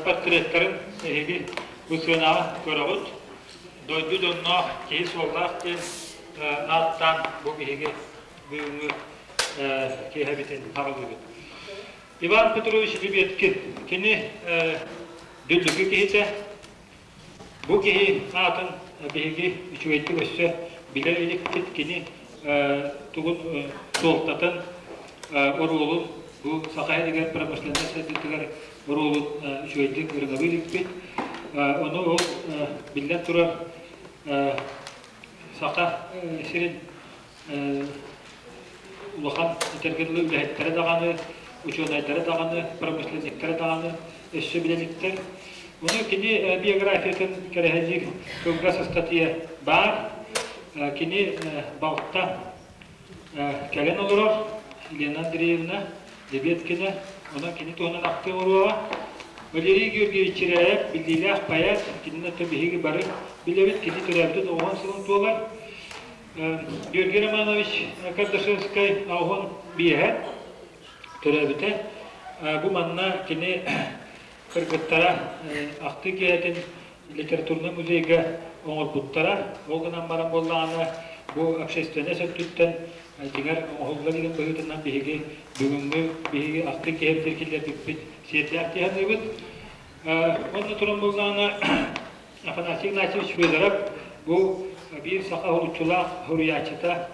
портреттарын эһиги бу сыанаҕа көрөҕүт. Дойду дьонноох, киһи суоллаах диэн ааттаан бу биһиги бүгүҥҥү киэһэбитин аҕалыыбыт. Иван Петрович Лебедкин кини Дүллүкү киһитэ. Бу киһи аатын биһиги үчүгэйдик өссө билэ иликпит. Кини тугун суолтатын, оруолун бу Саха сиригэр промышленность сайдыытыгар оруолун үчүгэйдик ырыҥалыы иликпит. Ону ол биллэн турар Саха сирин улахан этэргэ дылы үлэһиттэрэ даҕаны, учуонайдара даҕаны, промышленниктара даҕаны өссө билэ иликтэр. Ону кини биографиятын кэрэһэлиир кылгас ыстатыйа баар. Кини балта кэлэн олорор Елена Андреевна Лебедкина, онон кини туһунан ахтыы оҥоруоҕа. Валерий Георгиевич Чиряев биллиилээх поэт, кинини оттон биһиги бары билэбит, кини төрөөбүтүн оҕон сылын туолар. Георгий Романович Кардашевскай аҕыһын биэһэ төрөөбүтэ. Бу манна кини кыргыттара ахтыы киэһэтин литературнай музейга оҥорбуттара. Ол гынан баран буоллаҕына, бу общественность өттүттэн дьиҥэр оҥоһулла илигин быһыытынан биһиги бүгүҥҥү биһиги ахтыы киэһэбитигэр киллэрбиппит сиэрдээх дии саныыбыт. Уонна туран буоллаҕына, Афанасий Игнатьевич Федоров бу биир саха уһулуччулаах суруйааччыта.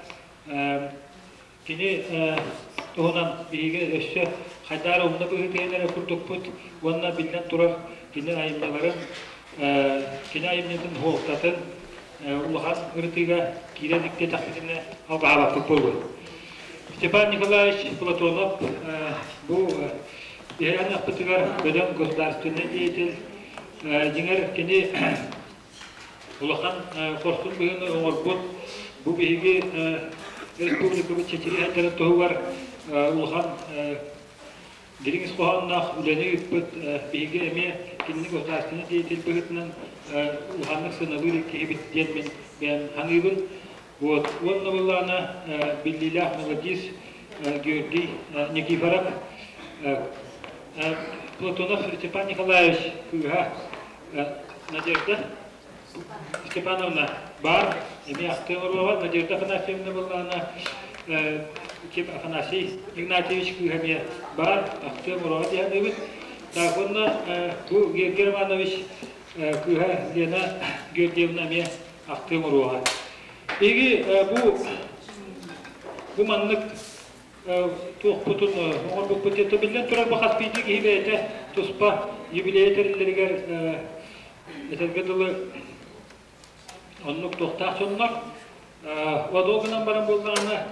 Кини туһунан биһиги өссө хайдаар умна быһыытыйан эрэ курдукпут уонна биллэн турар кини айымньыларын, кини айымньытын суолтатын улахан ырытыыга киирэн иктиэтэхпитинэ алҕаһаабаппыт буолуо. Степан Николаевич Платонов бу биһирээн ахпытыгар бөдөҥ государственнай деятель. Дьиҥэр кини улахан хорсун быһыыны оҥорбут бу биһиги республикабыт чэчириһэрдэрин туһугар улахан дириҥ ис хоһоонноох үлэни ыыппыт биһиги эмиэ кинини государственный деятель быһыытынан улаханнык сыаналыыр киһибит диэн мин бэйэм саныыбын. Вот. Уонна былаана биллиилээх мелодист Георгий Никифоров Платонов Степан Николаевич кыыһа Надежда Степановна баар, эмиэ ахтыы оҥоруоҕа. Надежда Афанасьевна былаана ким Афанасий Игнатьевич кыыһа эмиэ баар, ахтыы оҥоруоҕа дии саныыбыт. Так, уонна бу Георгий Романович кыыһа Лена Георгиевна эмиэ ахтыы оҥоруоҕа. Биһиги бу бу маннык туохпутун оҥорбуппут диэн биллэн турар бу хас биирдии киһи бэйэтэ туспа юбилейа тэриллэригэр этэргэ дылы оннук туохтаах дьоннор Ол гынан баран буоллаҕына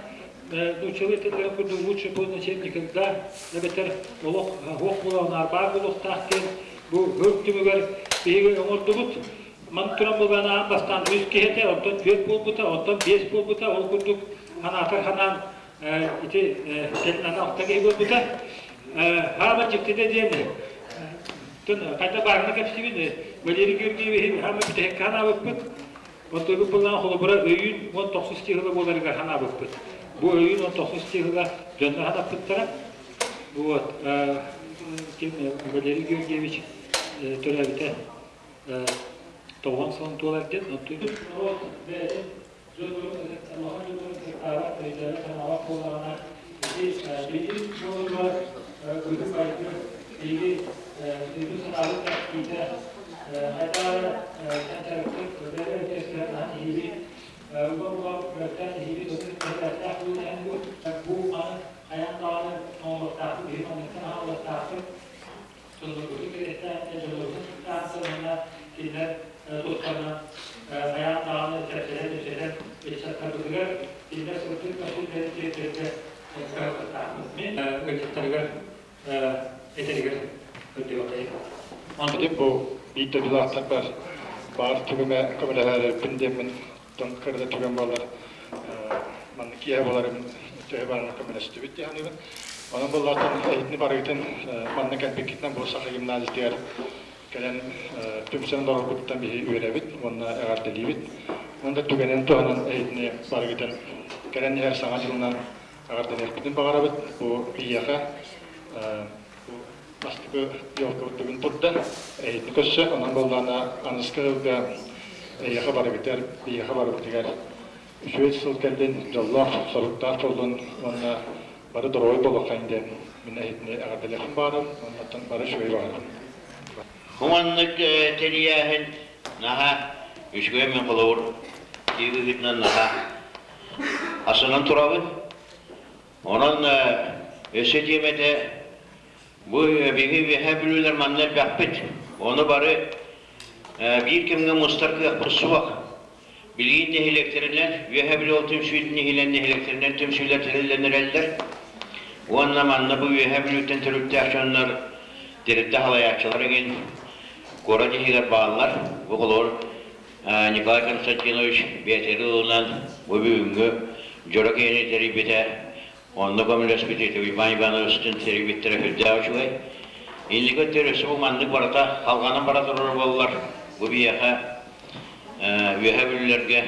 нууччалыы этэллэрин курдук лучше поздно, чем никогда эбэтэр олох суох буолан баар буолуохтаах диэн бу хөр түмүгэр биһиги оҥордубут. Маны туран буоллаҕына аан бастаан үс киһи этэ, онтон түөрт буолбута, онтон биэс буолбута, ол курдук ханаатар ханаан ити кэлин аны алта киһи буолбута. Хаама дьиктитэ диэн хайда баарына кэпсиибин Валерий Георгиевиһи хаама бүтэһиккэ ханаабыппыт. Оттойбут былаан холобура өйүүн 19 чыһыла буоларыгар ханаабыппыт. Бу өйүүн 19 чыһыла дьонно ханаппыттара. Вот, ким Валерий Георгиевич төрөөбүтэ тоҕон сылын туолар диэн оттойбут норуот бэйэтин дьоннорун улахан дьоннорун кыттаабат өйдөбүл-санаабат буоллаҕына ити билим буолугар быһыы-майгы биһиги өйбүт-санаабыт киитэ хайдах эрэ Ыалдьыттарыгар этэригэр көрдүөххэйин. Ити бу биир дойдулаахтарбар баар түгүмэ көмөлөһөөрүбүн диэммин тон кырда түгэн буолар маннык киэһэ буоларым төһө баарына көмөлөстүбүт дии саныыбын. Онон буоллаатан эһитини барыгытын манна кэлбиккитинэн бу Саха гимназиятыгар кэлэн түмсэн олороргуттан биһи үөрэбит уонна эҕэрдэлиибит. Уонна түгэнин туһанан эһитини барыгытын кэлэн иһэр Саҥа дьылынан эҕэрдэлиэхпитин баҕарабыт. Бу биһиэхэ бу Бастакы елкабыт бүгүн турда. Эһитини көрсө, онон буоллаана аныска ыалга эйиэхэ барыгытыгар, биһиэхэ барыбытыгар үчүгэй сыл кэллин, дьоллоох, соруктаах буоллун уонна бары доруобай буолуоххайын диэн мин эһитини эҕэрдэлиэхпин баҕарабын уонна бары үчүгэй баҕарабын. Хуманнык тэрийээһин наһаа үчүгэй мин холобур киһи быһыытынан наһаа асынан турабын. Онон өссө диэм этэ, бу биһиги Үөһээ Бүлүүлэр манна элбэхпит. Ону бары биир кэмҥэ мустар кыахпыт суох. Билигин нэһилиэктэринэн, Үөһээ Бүлүү ол түмсүүтүн иһинэн нэһилиэктэринэн түмсүүлэр тэриллэн эрэллэр. Уонна манна бу Үөһээ Бүлүүттэн төрүттээх дьоннор тэрилтэ салайааччылара игин куорат иһигэр бааллар. Бу холобур Николай Константинович бэйэтигэр ылынан бу бүгүҥҥү дьоро киһини тэрийбитэ, онно көмөлөспүт Уйбаан Ивановичтыын тэрийбиттэрэ сүрдээх үчүгэй. Инники өттүгэр өссө бу маннык барыта халҕанан бара турар буоллар, бу биһиэхэ Үөһээ Бүлүүлэргэ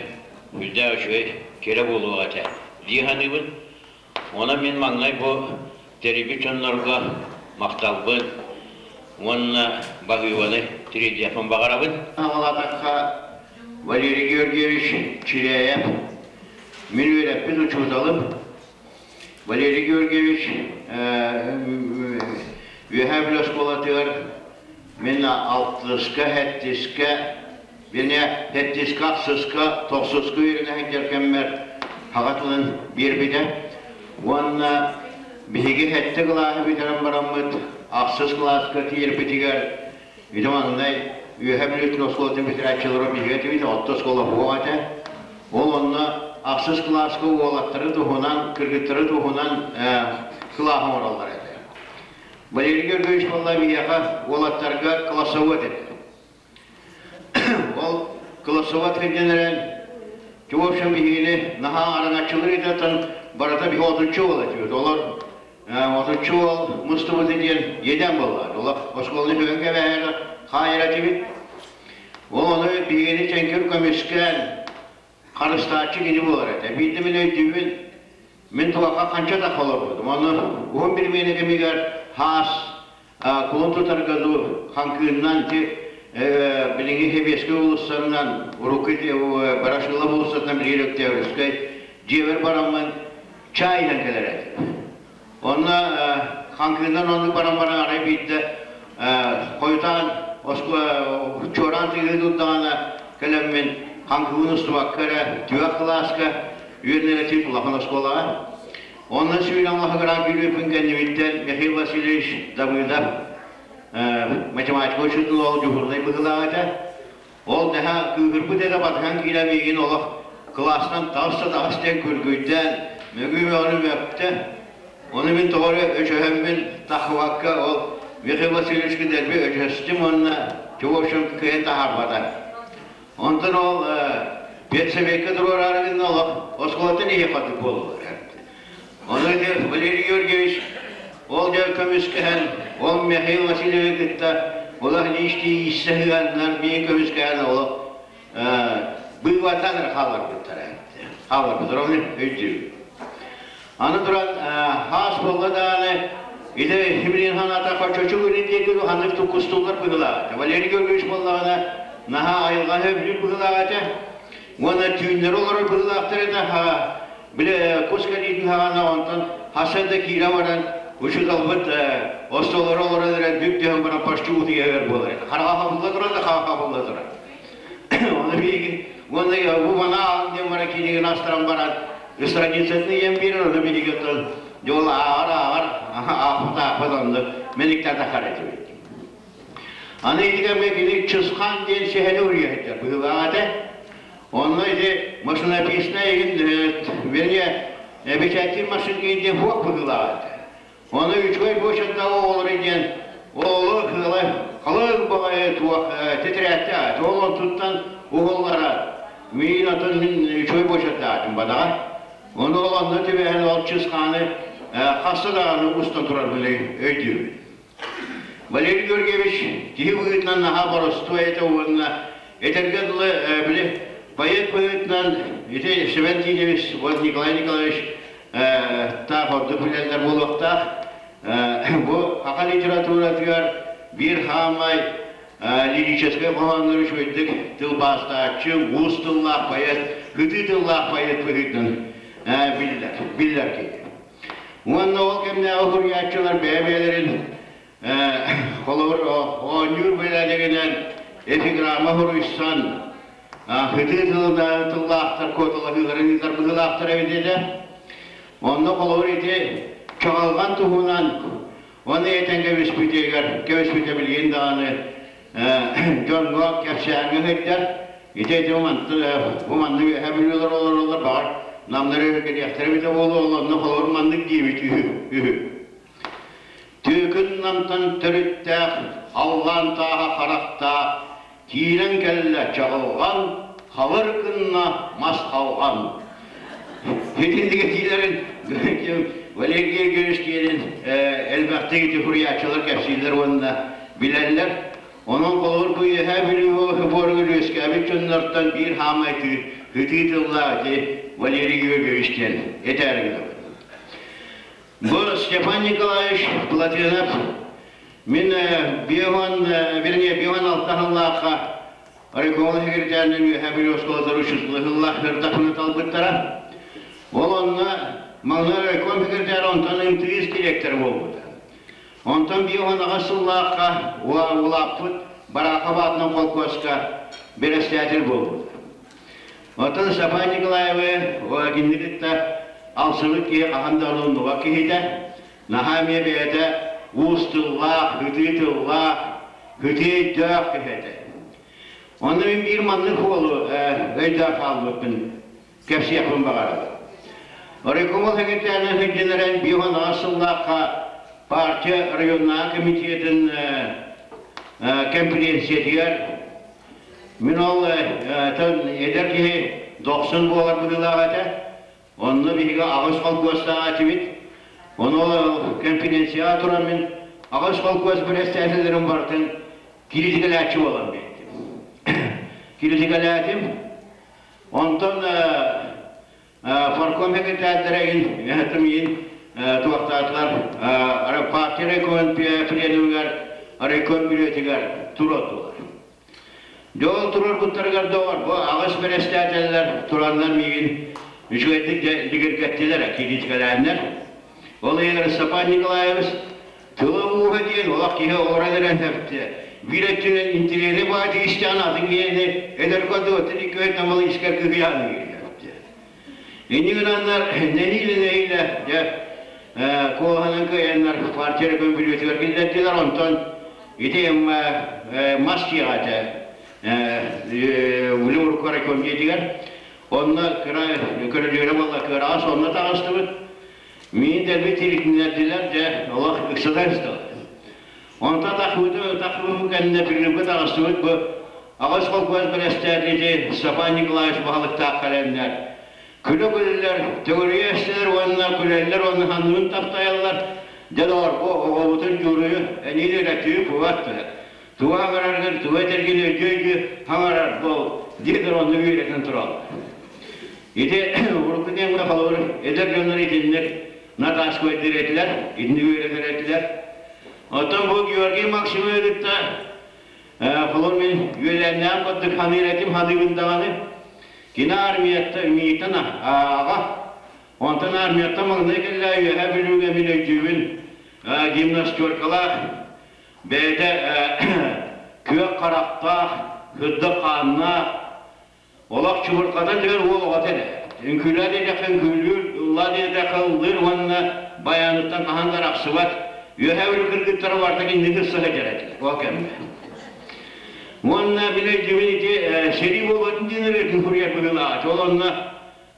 сүрдээх үчүгэй кэрэ буолуох этэ дии саныыбын. Онон мин маҥнай бу тэрийбит дьоннорго махталбын уонна баһыыбаны тириэрдиэхпин баҕарабын. Аҕалаатахха Валерий Георгиевич Чиряев мин үөрэппит учууталым. Валерий Георгиевич Үөһээ Бүлүү оскуолатыгар мин алтыска, сэттискэ, Вене сэттискэ, ахсыска, тохсуска үөрэнэ сылдьар кэммэр саха тылын биэрбитэ. Уонна биһиги сэттэ кылааһы бүтэрэн бараммыт ахсыс кылааска тиийэрбитигэр ити маҥнай Үөһээ Бүлүүтүн оскуолатын бүтэрээччилэрэ биһиги этибит, орто оскуола суох этэ. Ол онно ахсыс кылааска уолаттары туһунан, кыргыттары туһунан кылааһы оҥороллор этэ. Валерий Георгиевич буолла биһиэхэ уолаттарга классовод этэ. Ол классовод сылдьан эрэн, в общем, биһигини наһаа араҥаччылыыр этэ, барыта биһи отуччу уол этибит. Олор отуччу уол мустубут диэн иэдээн буолла. Олох оскуоланы сүгэн кэбэһэр хаайар этибит. Ол ону биһигини чэҥкир көмүскээн, харыстааччы кини буолар этэ. Биирдэ мин өйдүүбүн, мин туохха ханча да холорбутум. Ону уһун биримиэнэ кэмигэр хаас кулун тутарга дуу хаҥкыыннан ти билиҥҥи Сэбиэскэй уулуссанан урукку Ворошилов уулуссатынан билигин Өктөөбүрүскэй дьиэбэр бараммын чай иһэн кэлэр этим. Онно хаҥкыыннан оннук баран баран арай биирдэ хойутаан чуораан тыаһыы турдаҕына кэлэммин хаҥкыбын устубакка эрэ түгэх кылааска үөрэнэр этим улахан оскуолаҕа. Онно сүүрэн лаһыгыраан киирбиппин кэннибиттэн Михаил Васильевич Давыдов математика учуутала ол дьуһуурунай быһыылаах этэ. Ол наһаа кыыһырбыт этэ батыһан киирэн миигин олох кылаастан таҕыс да таҕыс диэн күргүйдээн мөҥүү мөҕөнү мөктө. Ону мин тоҕо эрэ өчөһөммүн тахыбакка ол Михаил Васильевичка дэлби өчөстүм уонна в общем кыайан таһаарбата. Онтон ол педсовекка туруораары гынна олох оскуолаттан иһи хатык буоллулар. Ону ити Валерий Георгиевич ол дьэ көмүскэһэн, ол Михаил Васильевы кытта олох лиистии ииссэ сыһыаннар миин көмүскэһэн олох быыбатан эрэ хаалларбыттара. Хаалларбыттар, оны өйдүүр. Аны туран хаас буолла даҕаны ити Химрин ханата хочочу гынын диэки ханнык туккустууллар быһыылаах этэ. Валерий Георгиевич буоллаҕына наһаа айылҕаны өбүлүүр быһыылаах этэ. Уонна түүннэри олорор быһыылаахтар этэ. Били кус кэлиитин хаҕана онтон хасан да киирэ баран учууталбыт остуоллары олорон эрэн бүк түһэн баран почти утуйа буолар этэ. Хараҕа хабылла турар да хаҕа хабылла турар. Оны биһиги уонна бу мана аал диэн баран кинигин астаран баран страницатын ыйан биэрэр, ону биһиги оттон дьол ааҕар ааҕар аахпыт аахпыт оннук мэниктаатаххар этибит. Аны ити кэмҥэ кини Чысхаан диэн сэһэни уруйа быһыылаах этэ. Онно ити машинописная игин вернее бэчээттиир машинка диэн хуох быһыылаах этэ. Ону үчүгэй буочардаах оҕолору диэн оҕолор кыала халыҥ баҕайы туох тэтэрээттэ ол онтуттан уһуллара миин атын мин үчүгэй буочардаатым бадаҕа. Ону ол онно түбэһэн ол чысхааны хаста даҕаны устан турарбын өйдүүбүн. Валерий Георгиевич киһи быһыытынан наһаа боростуой этэ уонна этэргэ дылы били поэт быһыытынан ити Семен Титович вот Николай Николаевич таах ордук билэллэр буолуохтаах. Бу саха литературатыгар биир хаамай лирическэй хоһооннору үчүгэйдик тылбаастааччы, уус тыллаах поэт, кытыы тыллаах поэт быһыытынан биллэр, биллэр киһи. Уонна ол кэмнээҕи суруйааччылар бэйэ-бэйэлэрин холобур оонньуур бэрээдэгинэн эпиграмма суруйсан кытыы тыллаахтар куоталаһыыларын ыытар быһыылаахтар эбит этэ. Онно холобур ити чаҕылҕан туһунан оны этэн кэбиспитигэр кэбиспитэ билигин даҕаны дьоҥҥо кэпсээҥҥэ сылдьар. Ити ити бу маннык үөһэ бүлүүлэр олороллор баҕар намнар өрүкэлиэхтэрэ эбитэ буолуо онно холобур маннык диэбит үһү үһү. Түөкүн намтан төрүттээх, халлаан тааһа харахтаах, киирэн кэллэ чаҕылҕан, халыр гынна мас халҕан. Итинник этиилэрин Валерий Георгиевич киэрин элбэхтик ити суруйааччылар кэпсииллэр уонна билэллэр. Онон холобур бу Үөһээ Бүлүү буоругар үөскээбит дьоннортон биир хаамай ытыы тыллаах ити Валерий Георгиевич диэн этээри гынабын. Бу Степан Николаевич Платинов мин биоһон, вернее, биоһон алта сыллаахха райкомол секретарынан Үөһээ Бүлүү оскуолатыгар учууталлаах ырдахпына талбыттара. Ол онно маҥнай райком секретарь онтон МТС директор буолбута. Онтон биоһон аҕыс сыллаахха улааппыт Бараахап аатынан холкуоска бэрэссэдээтэл буолбута. Оттон Степан Николаевы кинини кытта алсыбыт киһи хаһан да олуннубат киһитэ, наһаа эмиэ бэйэтэ уус тыллаах, ытыы тыллаах, ытыы өйдөөх киһи этэ. Онно мин биир маннык уолу өйдөөн хаалбыппын кэпсиэхпин баҕарабын. Райкомол секретарынан сылдьан биир сыллаахха партия районнааҕы комитетын конференциятыгар Мин ол эдэр киһи дохсун буолар быһыылаах этэ. Онно биһиги аҕыс холкуостаах этибит. Ону ол конференцияҕа туран мин аҕыс холкуос бэрэссэдээтэллэрин барытын киритикэлээччи буолан биэрдим. Киритикэлээтим. Онтон Фарком секретарьдара иин туохтаатылар партия райком пленумугар райком бүрүөтүгэр туруордулар. Дьол турар доҕор, бу аҕыс бэрэстээтэллэр тураннар миигин үчүгэйдик дьигиргэттилэр, кииритикэлээннэр. Ол иһигэр Степан Николаевич тыла ууһа диэн олох киһи олорон эрэн сөптө. Биир өттүнэн интириэһи баай тигистээн атын киһини эдэр кодуотун икки өттүнэн ол искэр кыһыйаан Инньэ гынаннар нэһиилэ-нэһиилэ дьэ куоһанан кыайаннар партия рекомендациятыгар киллэрдилэр, онтон ити мас дьиэҕэ этэ Улуурукка райком дьиэтигэр онно кыра көрүдүөрэ буолла кыараҕас онно таҕыстыбыт. Миин дэлби тиритиннэрдилэр дьэ олох ыксата ыстылар. Онтон тахсыбыты тахсыбыт кэннэ прилипка таҕыстыбыт бу аҕыс холкуос бэрэстээтэлэ Степан Николаевич баһылыктаах кэлэннэр күлэ-күлэллэр, төгүрүйэ эстилэр уонна күлэллэр уонна ханныбын таптайаллар. Дьэ доҕор, бу оҕобутун дьууруйу эниин эрэ кубат тугу хаҥараргын, тугу этэргин өйдүү-өйдүү хаҥарар буол диэтэр онно үөрэтэн тураллар. Ити урукку кэмҥэ холобур эдэр дьоннор итинник натааскайдыыр этилэр, итинник үөрэтэр этилэр. Оттон бу Георгий Максимовы кытта холор мин үөлээннээх курдук ханыыр этим ханыыбын даҕаны. Кини армияттан миитэн аҕа. Онтон армияттан маҥнай кэллэ Үөһээ Бүлүүгэ мин өйдүүбүн гимнастеркалаах бэйэтэ күөх харахтаах, сырдык хааннаах, Олох чубурҕата түһэр уол оҕото этэ. Үҥкүүлээ диэтэххэ үҥкүүлүүр, ыллаа диэтэххэ ыллыыр уонна байааныттан хаһан да арахсыбат. Үөһээ Бүлүү кыргыттара барыта кинини кытта сылдьар этилэр ол кэмҥэ. Уонна мин өйдүүбүн ити сэрии буолбатын диэн эрэ суруйар быһыылааҕа. Ол онно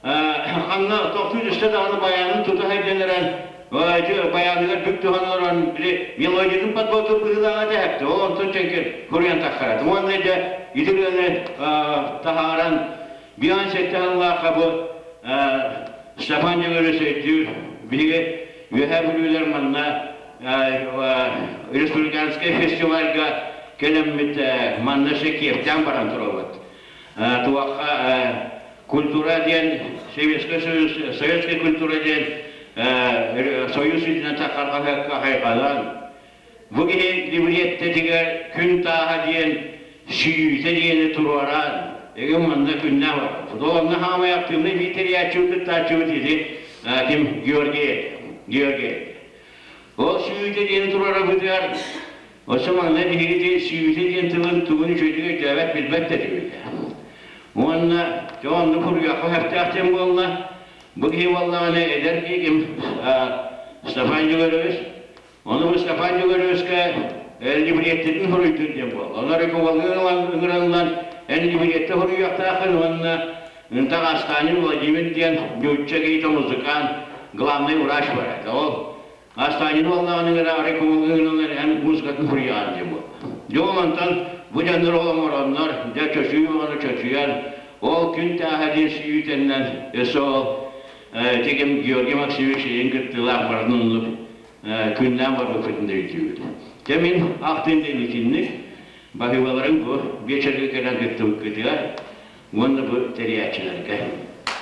ханна тохтуу түстэ даҕаны байаанын тута сылдьан эрэн байааныгар бүк туһан олорон били мелодиятын подводка быһыылааҕа этэ ол онтон чэҥкир суруйан тахсарат уонна дьэ ити ырыаны таһааран биан сэттэ сыллаахха бу Степан Дьөгүөрүс өйдүүр биһиги Үөһээ Бүлүүлэр манна республиканскай фестивальга кэлэммит манна се киэптээн баран турабыт туохха культура диэн Советский Союз, советская культура диэн Союз үрдүнэн таххар хаһыакка хайҕанан, бу киһи либреттэтигэр күн тааһа диэн сүүйүүтэ диэни туруоран, эгин манна күннээх барбыт. Ол онно хаамай актыыбынай биир тэрийээччибит кыттааччыбыт ити ким Георгий Георгий. Ол сүүйүүтэ диэни туруорабытыгар Оччо маҥнай биһиги ити сүүйүүтэ диэн тылын тугун үчүгэйдик өйдөөбөт, билбэт да этибит. Уонна дьэ оннук суруйуохха сөптөөх диэн буолла. Бу киһи буоллаҕына эдэр киһи ким Степан Дьөгүөрөбүс. Ону бу Степан Дьөгүөрөбүскэ либреттитин суруйдун диэн буолла. Онон рекомендылан ыҥырыллан эн либретте суруйуохтааххын уонна Ынтах Астанин Владимир диэн нуучча киһитэ музыкант, главный врач бар этэ. Ол Астанин буоллаҕына ыҥыраары көҥүл эн музыкатын суруйаҕын диэн буолла. Дьэ ол онтон бу дьоннор ол оҥороннор, дьэ чочуйуу оҕону чочуйан, ол күн тааһа диэн сүүйүүтэннэн өссө ол ити ким Георгий Максимович Ильин кыттыылаах барытын оннук күннээн барбыппытын да өйдүүбүт. Дьэ мин ахтыым диэн итинник баһыыбаларын бу биэчэргэ кэлэн кыттыбыккытыгар уонна бу тэрийээччилэргэ.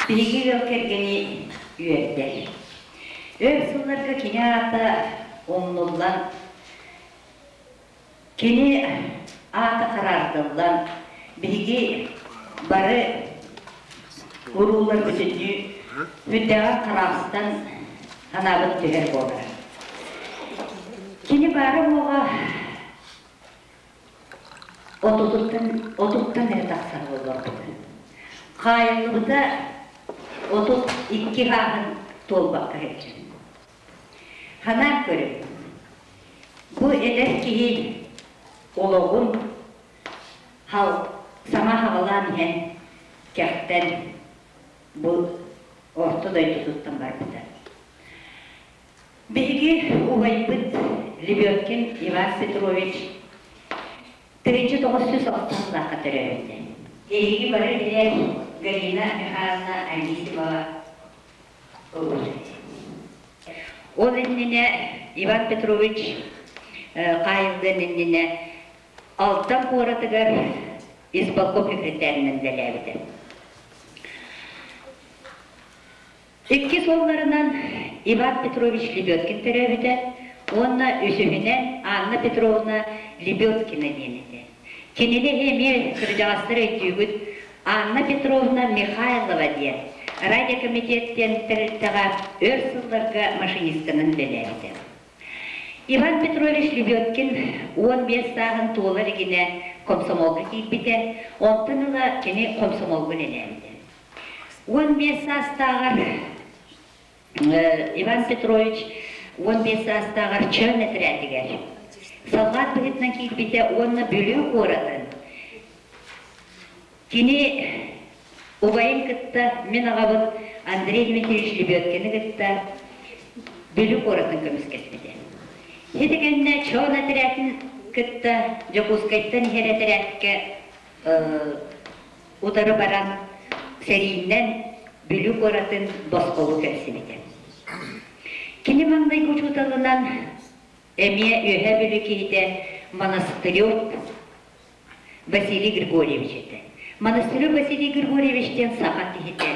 Биһиги ыал кэргэни үөрдэр. Өр сылларга кини аата умнуллан, кини аата хараардыллан, биһиги бары уруулар бүтүннүү үрдэҕэр хараастан санаабыт түһэр буолара. Кини баара-суоҕа отутуттан отуттан эрэ тахсар буолларбыт. Хаайыллыбыта 32 сааһын туолбакка сылдьар. Ханаан көрүҥ, бу эдэр киһи олоҕун хал саҥа хаҕалаан иһэн кэхтэн бу орто дойдутуттан барбыта. Биһиги убайбыт Лебедкин Иван Петрович 1906 сыллаахха төрөөбүтэ. Эһиги бары билэр Галина Михайловна Анисимова ылбыт. Ол иннинэ Иван Петрович хаайыллыан иннинэ Алтан куоратыгар исполком секретарынан үлэлээбитэ. Иккис уолларынан Иван Петрович Лебедкин төрөөбүтэ уонна үсүһүнэн Анна Петровна Лебедкина диэн этэ. Кинини эмиэ кырдьаҕастар өйдүүгүт Анна Петровна Михайлова диэн радиокомитет диэн тэрилтэҕэ өр сылларга машинистканан үлэлээбитэ. Иван Петрович Лебедкин 15 сааһын туола илигинэ комсомолга киирбитэ, онтон ыла кини комсомолга үлэлээбитэ. 15 саастааҕар Иван Петрович 15 саастааҕар чөөн этэрээтигэр саллаат быһыытынан киирбитэ уонна Бүлүү куоратын кини убайын кытта мин аҕабын Андрей Дмитриевич Лебедкины кытта Бүлүү куоратын көмүскэспитэ. Ити кэннэ чөөн этэрээтин кытта Дьокуускайтан иһэр этэрээккэ утары баран сэрииннэн Бүлүү куоратын босхолуу кэлсибитэ. Кини маҥнайгы учууталынан эмиэ Үөһээ Бүлүү киһитэ Монастырев Василий Григорьевич этэ. Монастырев Василий Григорьевич диэн саха киһитэ.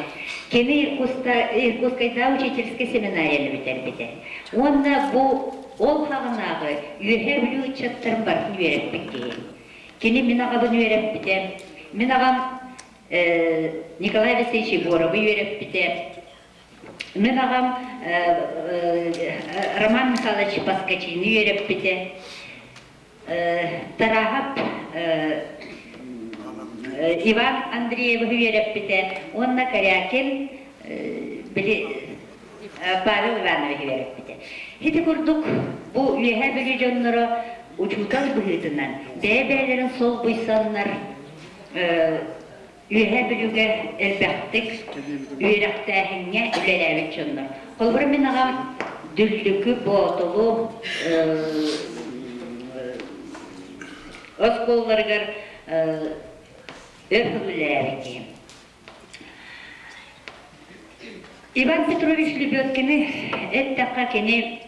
Кини Иркутскайдааҕы учительскай семинарияны бүтэрбитэ. Уонна бу ол хаҕынааҕы Үөһээ Бүлүү ыччаттарын барытын үөрэппит киһи. Кини мин аҕабын үөрэппитэ. Мин аҕам Николай Алексеевич Егоровы үөрэппитэ. Мин аҕам Роман Михайлович Поскачины үөрэппитэ. Тараһап Иван Андреевы үөрэппитэ уонна Корякин били Павел Иванович үөрэппитэ. Ити курдук бу Үөһээ Бүлүү дьонноро учуутал быһыытынан бэйэ-бэйэлэрин солбуйсаннар Үөһээ Бүлүүгэ элбэхтик үөрэхтээһиҥҥэ үлэлээбит дьоннор. Холобура мин аҕам Дүллүкү Боотулу оскуолаларыгар өр сыл үлэлээбит киһи. Иван Петрович Лебедкины эттэххэ кини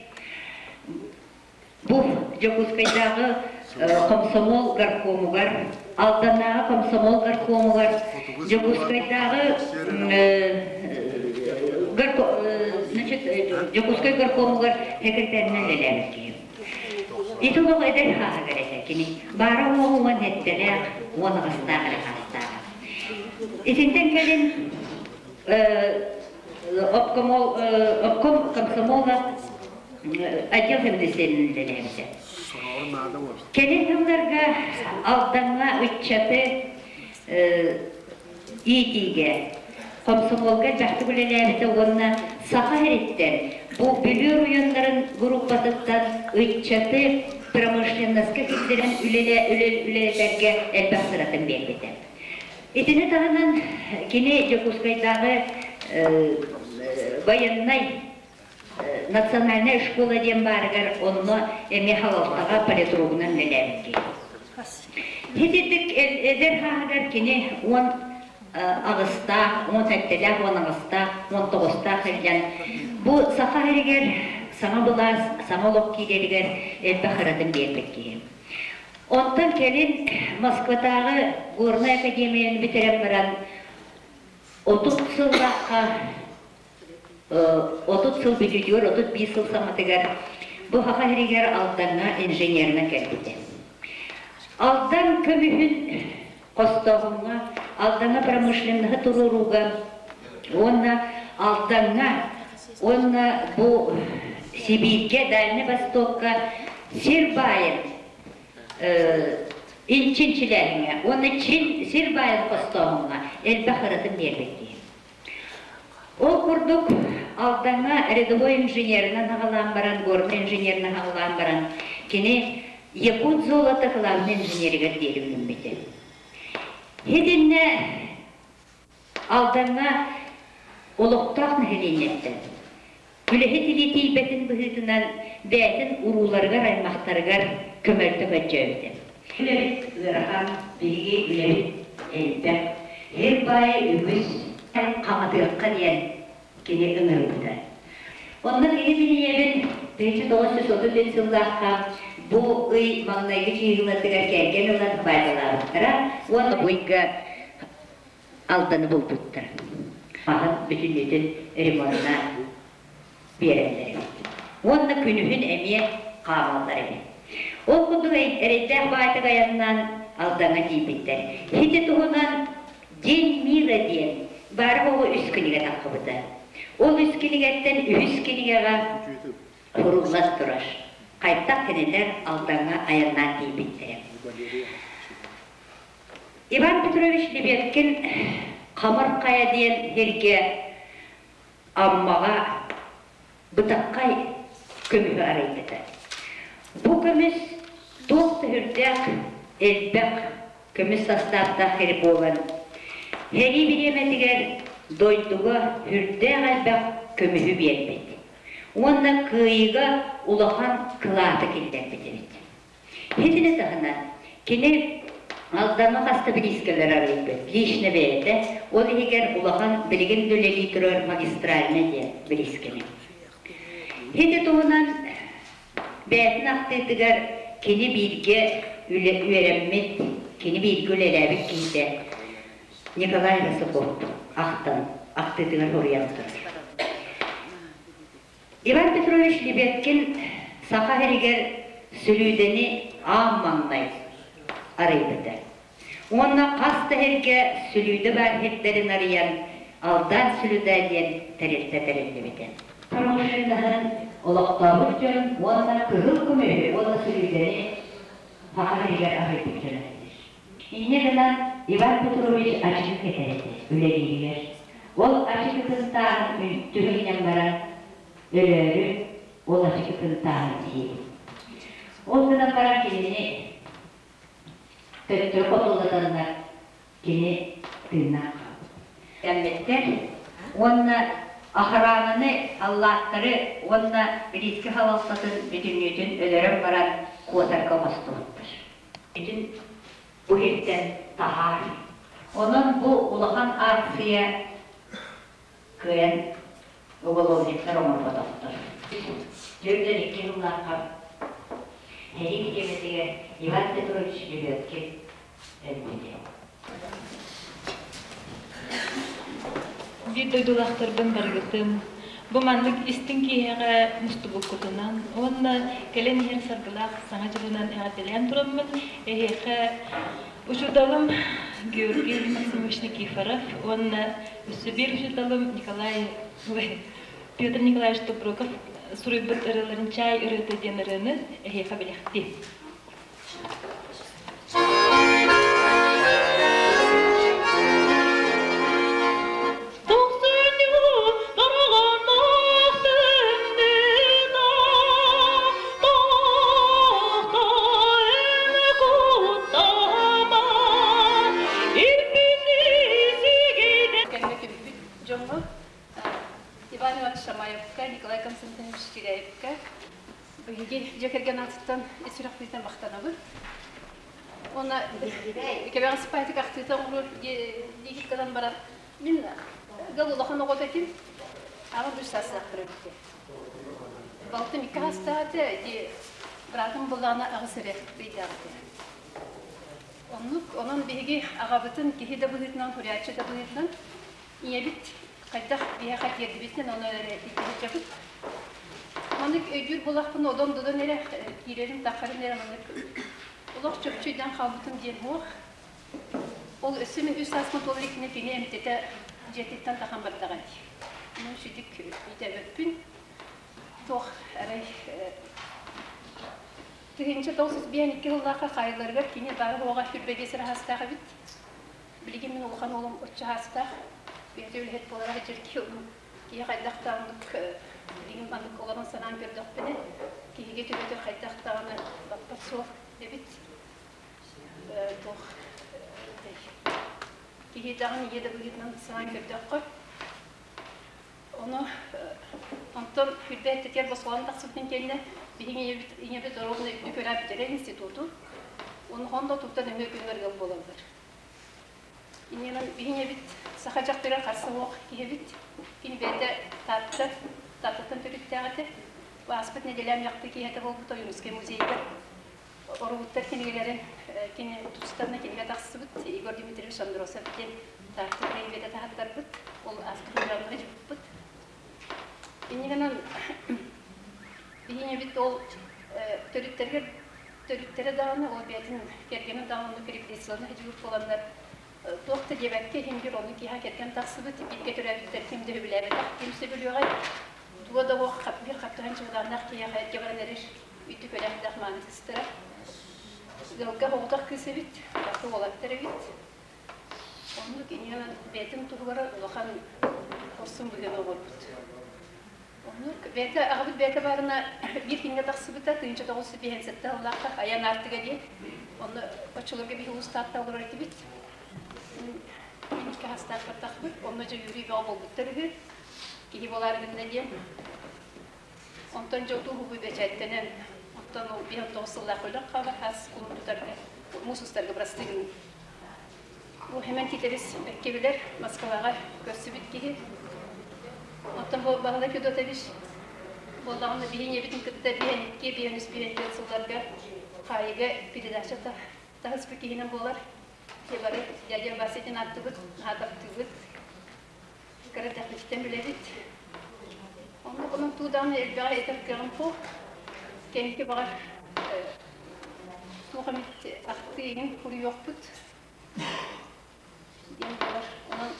бу Дьокуускайдааҕы комсомол горкомугар, Алданнааҕы комсомол горкомугар, Дьокуускайдааҕы значит, Дьокуускай горкомугар секретарынан үлэлээбит киһи. Ити олох эдэр хааһыгар этэ кини. Баара уоҕу 17-лээх, 18-таах эрэ хаастааҕа. Итинтэн кэлин обкомол, обком комсомола отдел феминистэрин үлэлээбитэ. Кэлин сылларга Алдаҥҥа ыччаты иитиигэ комсомолга элбэхтик үлэлээбитэ уонна Саха сириттэн бу Бүлүү оройуоннарын группатыттан ыччаты промышленноска киллэрэн үлэлэтэргэ элбэх сыратын биэрбитэ. Итини таһынан кини Дьокуускайдааҕы военнай национальная школа диэн баарыгар онно эмиэ халалтаҕа политругунан үлэлээбит киһи. Ититик эдэр хааһыгар кини 18-таах, 17-лээх, 18-таах, 19-таах сылдьан бу саха сиригэр саҥа былаас, саҥа олох киирэригэр элбэх ыратын биэрбит киһи. Онтон кэлин Москватааҕы горнай академияны бүтэрэн баран 30 сыллаахха 30 сыл бүтүүтүгэр, 31 сыл саҥатыгар бу Саха сиригэр Алдаҥҥа инженеринэн кэлбитэ. Алдан көмүһүн хостооһуҥҥа, Алдаҥҥа промышленноһы туруорууга уонна Алдаҥҥа уонна бу Сибииргэ, Дальнай Востокка сир баайын инчинчилээһиҥҥэ уонна сир баайын хостооһуҥҥа элбэх ыратын биэрбит киһи. Ол курдук, Алдаҥҥа рядовой инженеринэн аҕалаан баран, горнай инженеринэн аҕалаан баран, кини Якут золото главный инженеригэр диэри үүммүтэ. Итиннэ Алдаҥҥа олохтоох нэһилиэнньэттэн үлэһит илии тиийбэтин быһыытынан бэйэтин урууларыгар-аймахтарыгар көмөлтө көрдөөбүтэ. Үлэбит ыарахан, биһиги үлэбит элбэх, сир баайа үгүс, хаҥатыахха диэн кини ыҥырбыта. Онно кини мин ийэбин 1933 сыллаахха бу ый маҥнайгы чыыһылатыгар кэргэн ылан баайдалаабыттара уонна бу ыйга Алданы булбуттар. Маһын бүтүннүүтүн ремоннаан биэрэллэр эбит. Уонна күнүһүн эмиэ хаамаллар эбит. Ол курдук эрэйдээх баайтык айаннаан Алдаҥҥа тиийбиттэр. Ити туһунан День мира диэн баара оҕо үс кинигэ таххыбыта. Ол үс кинигэттэн үһүс кинигэҕэ суруллан турар. Хайдах кинилэр Алдаҥҥа айаннаан тиийбиттэрэ. Иван Петрович Лебедкин Хамар Хайа диэн сиргэ Аммаҕа бытаххай көмүһү арыйбыта. Бу көмүс туох да сүрдээх элбэх көмүс састааптаах сир буолан, сэрии бириэмэтигэр дойдуга сүрдээх элбэх көмүһү биэрбит уонна кыайыыга улахан кылааты киллэрбит эбит. Итини таһынан, кини Алдаҥҥа хас да бириискэлэр арыйбыт, лично бэйэтэ, ол иһигэр улахан билигин да үлэлии турар магистральнай диэн бириискэни. Ити туһунан бэйэтин ахтыытыгар кини бииргэ үөрэммит, кини бииргэ үлэлээбит киһитэ Николай Росаков ахтан, ахтыытыгар суруйан турар. Иван Петрович Лебедкин Саха сиригэр сүлүүдэни аан маҥнай арыйбыта. Уонна хас да сиргэ сүлүүдэ баар сирдэрин арыйан Алдан сүлүүдэ диэн тэрилтэ тэриллибитэ. Промышленноһын олохтообут дьон уонна кыһыл көмүһү уонна сүлүүдэни Саха сиригэр арыйбыт дьон этилэр. Инньэ гынан Иван Петрович ачыкы кэтэр этэ үлэлииригэр. Ол ачыкытын тааһын түһүнэн баран өлөөрү ол ачыкытын тааһын сиэбит. Ол гынан баран кинини төттөрү хотуллатаннар кини тыыннаах хаалбыт. Кэммиттэр уонна охрананы, аллааттары уонна бириискэ салалтатын бүтүннүүтүн өлөрөн баран куотарга оҥостубуттар. Бүтүн бу сиртэн таһаар. Онон бу улахан акция кыайан уголовниктар оҥорботохтор. 42 сыллаахха сэрии бириэмэтигэр Иван Петрович Лебедкин өлбүтэ. Биир дойдулаахтарбын барыгытын. Бу маннык истиҥ киэһэҕэ мустубуккутунан уонна кэлэн иһэр саргылаах Саҥа дьылынан эҕэрдэлээн тураммын, эһиэхэ учууталым Георгий Максимович Никифоров уонна өссө биир учууталым Николай Петр Николаевич Тоброков суруйбут ырыаларын «Чай ырыата» диэн ырыаны эһиэхэ бэлэхтиим. Дьоҥҥо Иван Иванович Шамаевка, Николай Константинович Чиряевка Биһиги дьиэ кэргэн аатыттан ис сүрэхпитинэн махтанабыт. Уонна кэбэҕэс сыппаатык ахтыыта оҥорор диэки гынан баран мин ыал улахан оҕото этим. Аҕам үс саастаахтар эбитэ. Балтым икки саастаах этэ, ити быраатым буллаҕына аҕыс эрэ ыйдаах этэ. Оннук, онон биһиги аҕабытын киһи да быһыытынан, суруйааччы да быһыытынан Ийэбит хайдах биһиэхэ тиэрдибитинэн ону эрэ илдьэ Маннык өйдүүр буоллахпына одон-додон эрэ киирэрим таххарым эрэ маннык олох чопчу өйдөөн хаалбытым диэн суох. Ол өссө мин үс сааспын туола иликпинэ кини эмтэтэ дьиэтиттэн тахан бардаҕа дии. Ону сүдүк өйдөөбөппүн. Туох арай 1992 сыллаахха хаайылларыгар кини баара-суоҕа 25 эрэ саастаах эбит. Билигин мин улахан уолум оччо саастаах, бэйэтэ үлэһит буолара сылдьар киһи онон киһи хайдах даҕаны билигин маннык олорон санаан көрдөхпүнэ, киһигэ төбөтө хайдах даҕаны баппат суох эбит. Туох киһи даҕаны ийэ да быһыытынан санаан көрдөххө, ону онтон үрбэт тэтиэр босхолон тахсыбытын кэннэ биһиги ийэбит ийэбит ровно үрдүк үөрэх бүтэрэр институту, онно туттан өҥө күҥҥэр ыал буолаллар. Иннинэн биһиги эбит саха дьахтара харса суох киһибит. Кини бэйэтэ Таатта, Тааттаттан төрүттээх этэ. Ааспыт нэдиэлэм яхты киэһэтэ буолбут Ойуунускай музейыгар Оругуттар кинигэлэрин кини тустарына кинигэ тахсыбыт Егор Дмитриевич Андросов диэн Таатта краеведа таһаттарбыт. Ол ааспыт нэдиэлэҕэ дьыппыт. Иннинэн биһиги эбит ол төрүттэригэр төрүттэрэ даҕаны, ол бэйэтин кэргэнэ даҕаны оннук репрессиялана сылдьыбыт буоланнар, туох да диэбэккэ иһин биир оннук киһи кэргэн тахсыбыт, бииргэ төрөөбүттэр ким да сөбүлээбэтэх, ким сөбүлүөҕэй, туга да суох биир хаптаһын чымыдааннаах киһиэхэ эргэ баран эрэр үрдүк үөрэхтээх мааны кыыстара. Ыалга соҕотох кыыс эбит, бары уолаттар эбит. Оннук инньэ бэйэтин туһугар улахан хорсун быһыыны оҥорбут. Оннук бэйэтэ аҕабыт бэйэтэ баарына биир күҥҥэ тахсыбыта 1957 сыллаахха айан аартыга диэн. Онно оччолорго биһи улуус Таатта олорор этибит. Мин икки хастаах бардахпыт. Онно дьэ үөрүү бөҕө буолбуттар үһү. Киһи буолаары гынна диэн. Онтон дьэ утуу-уһугуй бэчээттэнэн, оттон ол 59 сыллаах өлөн хаалар хас кулун тутарга, муус устарга бырастыы гыныы. Бу Хэмэн Тиитэбис бэккэ билэр, Москваҕа көрсүбүт киһи. Оттон бу Баһылай Федотович буоллаҕына биһи ийэбитин кытта биһэн икки, биһэн үс, биһэн түөрт сылларга хаайыыга передача таһыспыт киһинэн буолар. Дьэ бары дядя Васятин ааттыбыт, наһаа таптыыбыт. Кыра эрдэхпититтэн билэбит. Оннук онон туу даҕаны элбэҕи этэр кыаҕым суох. Кэнники баҕар туох эмит ахтыы игин суруйуохпут диэн буолар. Онон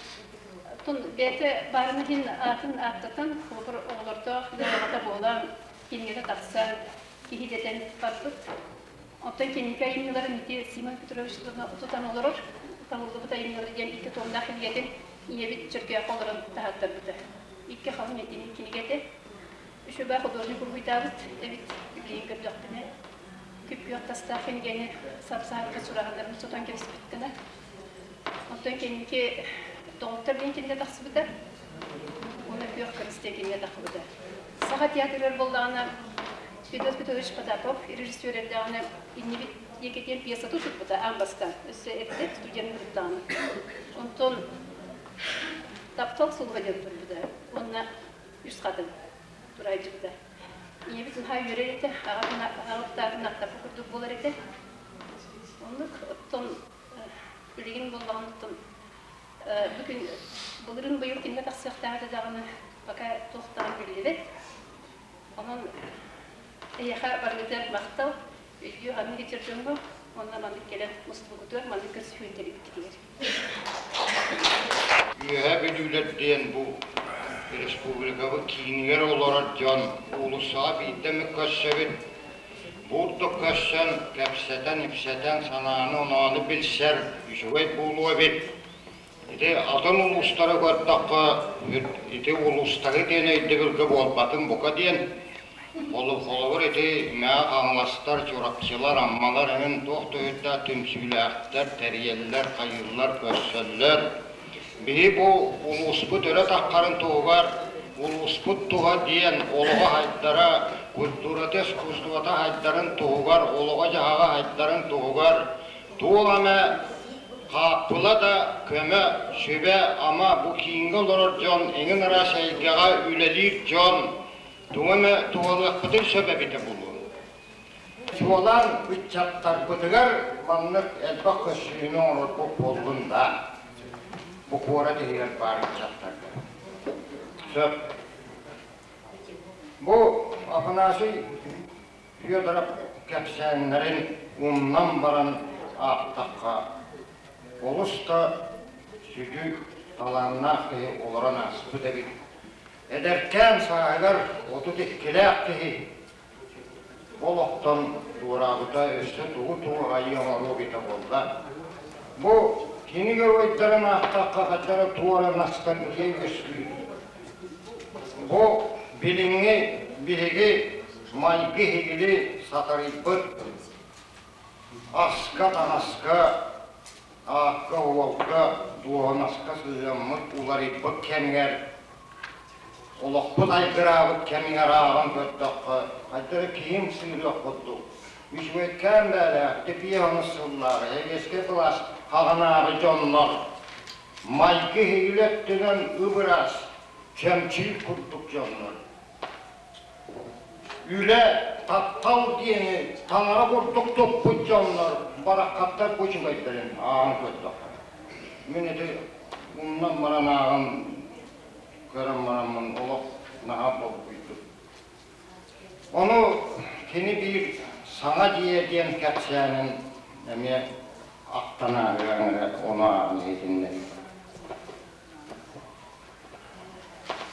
оттон бэйэтэ баарын иһин аатын ааттатан, холобур оҕолордоох ыал буолан, кинигэтэ тахсан, киһи дэтэн барбыт. Оттон кинигэ айымньыларын ити Симон Петрович тутан олорор, таҥыллыбыт айымньылар диэн икки туомнаах кинигэтин ийэбит Чөркөөххө олорон таһааттарбыта. Икки халыҥ этини кинигэтэ. Үчүгэй художник уруһуйдаабыт эбит, билигин көрдөхпүнэ. Күп-күөх тастаах кинигэни сап-саарга сураһаларын сотон кэбиспит гына. Оттон кэнники доҕоттор диэн кинигэ тахсыбыта. Уонна күөх кырыс диэн кинигэ тахсыбыта. Саха театрыгар буоллаҕына Федот Петрович Потапов режиссер эрдэҕинэ иннибит диэки диэн пьесатын сурбута аан бастаан. Өссө эрдэ студент кыттаҕына. Онтон Таптал сулуһа диэн турбута. Уонна үс хатын тураайдьыбыта. Ийэбит наһаа үөрэр этэ, аҕабыт аттапы курдук буолар этэ. Оннук оттон билигин буоллаҕына оттон бүгүн былырыын быйыл кинигэ тахсыахтаах этэ даҕаны. Пока туохтаан биллибэт. Онон эһиэхэ барыгытыгар махтал, өйдүү ханнык ичэр дьоҥҥо уонна маннык кэлэн мустубукутугар маннык көрсүһүүн тэрийбиккитигэр. Үөһээ Бүлүүлэр диэн бу республикабыт киинигэр олорор дьон уулуссаҕа биирдэ эмэ көрсөбүт. Бурдук көрсөн, кэпсэтэн-ипсэтэн, санааны-оноону билсэр үчүгэй буолуо эбит. Ити атын улуустары көрдөххө, ити улуустары диэн өйдөбүлгэ буолбатын бука диэн, холобур ити Мэҥэ Хаҥаластар, Чурапчылар, Аммалар эҥин туох да үһүттээх түмсүүлээхтэр, тэрийэллэр, хайыыллар, көрсөллөр. Биһи бу улууспут өрө таххарын туһугар улууспут туһа диэн олоҕо хайдара, культурата, искусствота хайдарын туһугар, олоҕо-дьаһаҕа хайдарын туһугар туох эмэ хааппыла да көмө, сүбэ-ама бу кииҥҥэ олорор дьон, эҥин араас эйгэҕэ үлэлиир дьон тугу эмэ туһалыахпытын сөп эбитэ буолуо. Чуолаан ыччаттарбытыгар маннык элбэх көссүүнү оҥорорбут буоллун да, бу куорат иһигэр баар ыччаттарга. Сөп. Бу Афанасий Федоров кэпсээннэрин умнан баран аахтахха, олус да сүдү талааннаах киһи олорон ааспыт эбит. Эдэркээн сааһыгар 32-лээх киһи олохтон туораабыта өссө тугу-тугу айыы оҥоруо эбитэ буолла. Бу кини геройдарын аахтахха хачара туора ностальгия үөскүүр. Бу билиҥҥи биһиги майгы-иһигили сатарыйбыт аска-таҥаска, аакка-уолга, дуоһунаска сыһыаммыт уларыйбыт кэмигэр Олохпут айгыраабыт кэмигэр ааҕан көрдөххө, хайдах эрэ киһим сыырыах курдук. Үчүгэйкээн бээлээх тэпиэһону сыллааҕы сэбиэскэй былаас хаҕынааҕы дьоннор майгы иһигилэ өттүнэн ып-ыраас, чэмчиир курдук дьоннор. Үлэ, таптал диэни таҥара курдук туппут дьоннор бараххаттар бу үчүгэйдэрин ааҕан көрдөххө. Мин ити умнан баран ааҕан көрөн бараммын олох наһаа долгуйдум. Ону кини биир саҥа дьиэ диэн кэпсээнин эмиэ ахтан ааһыаҥ эрэ ону ааҕан иһитиннэрии.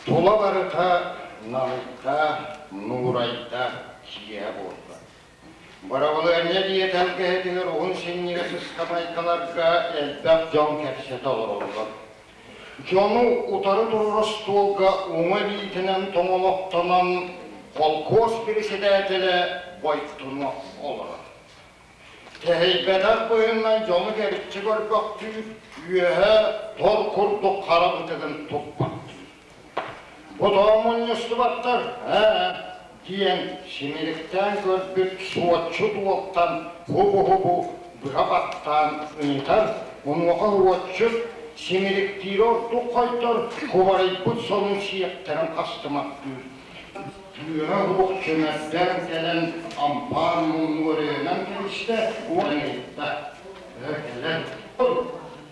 Тула барыта налыйда, нуурайда, киэһэ буолла. Бырабылыанньа дьиэ тэлгэһэтигэр уһун синньигэс ыскамыайкаларга элбэх дьон кэпсэтэ олороллор. Дьону утары турар остуолга уҥа илиитинэн тоҥолохтонон холкуос председателэ Бойтунов олорор. Тэһийбэтэх быһыынан дьону кэриччи көрбөхтүүр, үөһэ тор курдук хара бытыгын туппахтыыр. Бу тоҕо мунньустубаттар, ээ диэн симириктээн көрбүт суотчут уолтан хубу-хубу быһа баттаан ыйытар, онуоха уотчут симириктиирэ ордук хойтор, кубарыйбыт сонун сиэптэрин хастымахтыыр. Тыаһа суох чөмөрдөөн кэлэн ампаар муннуга өрөөнөн кэбистэ уонна ыйытта: «Өр кэлэн,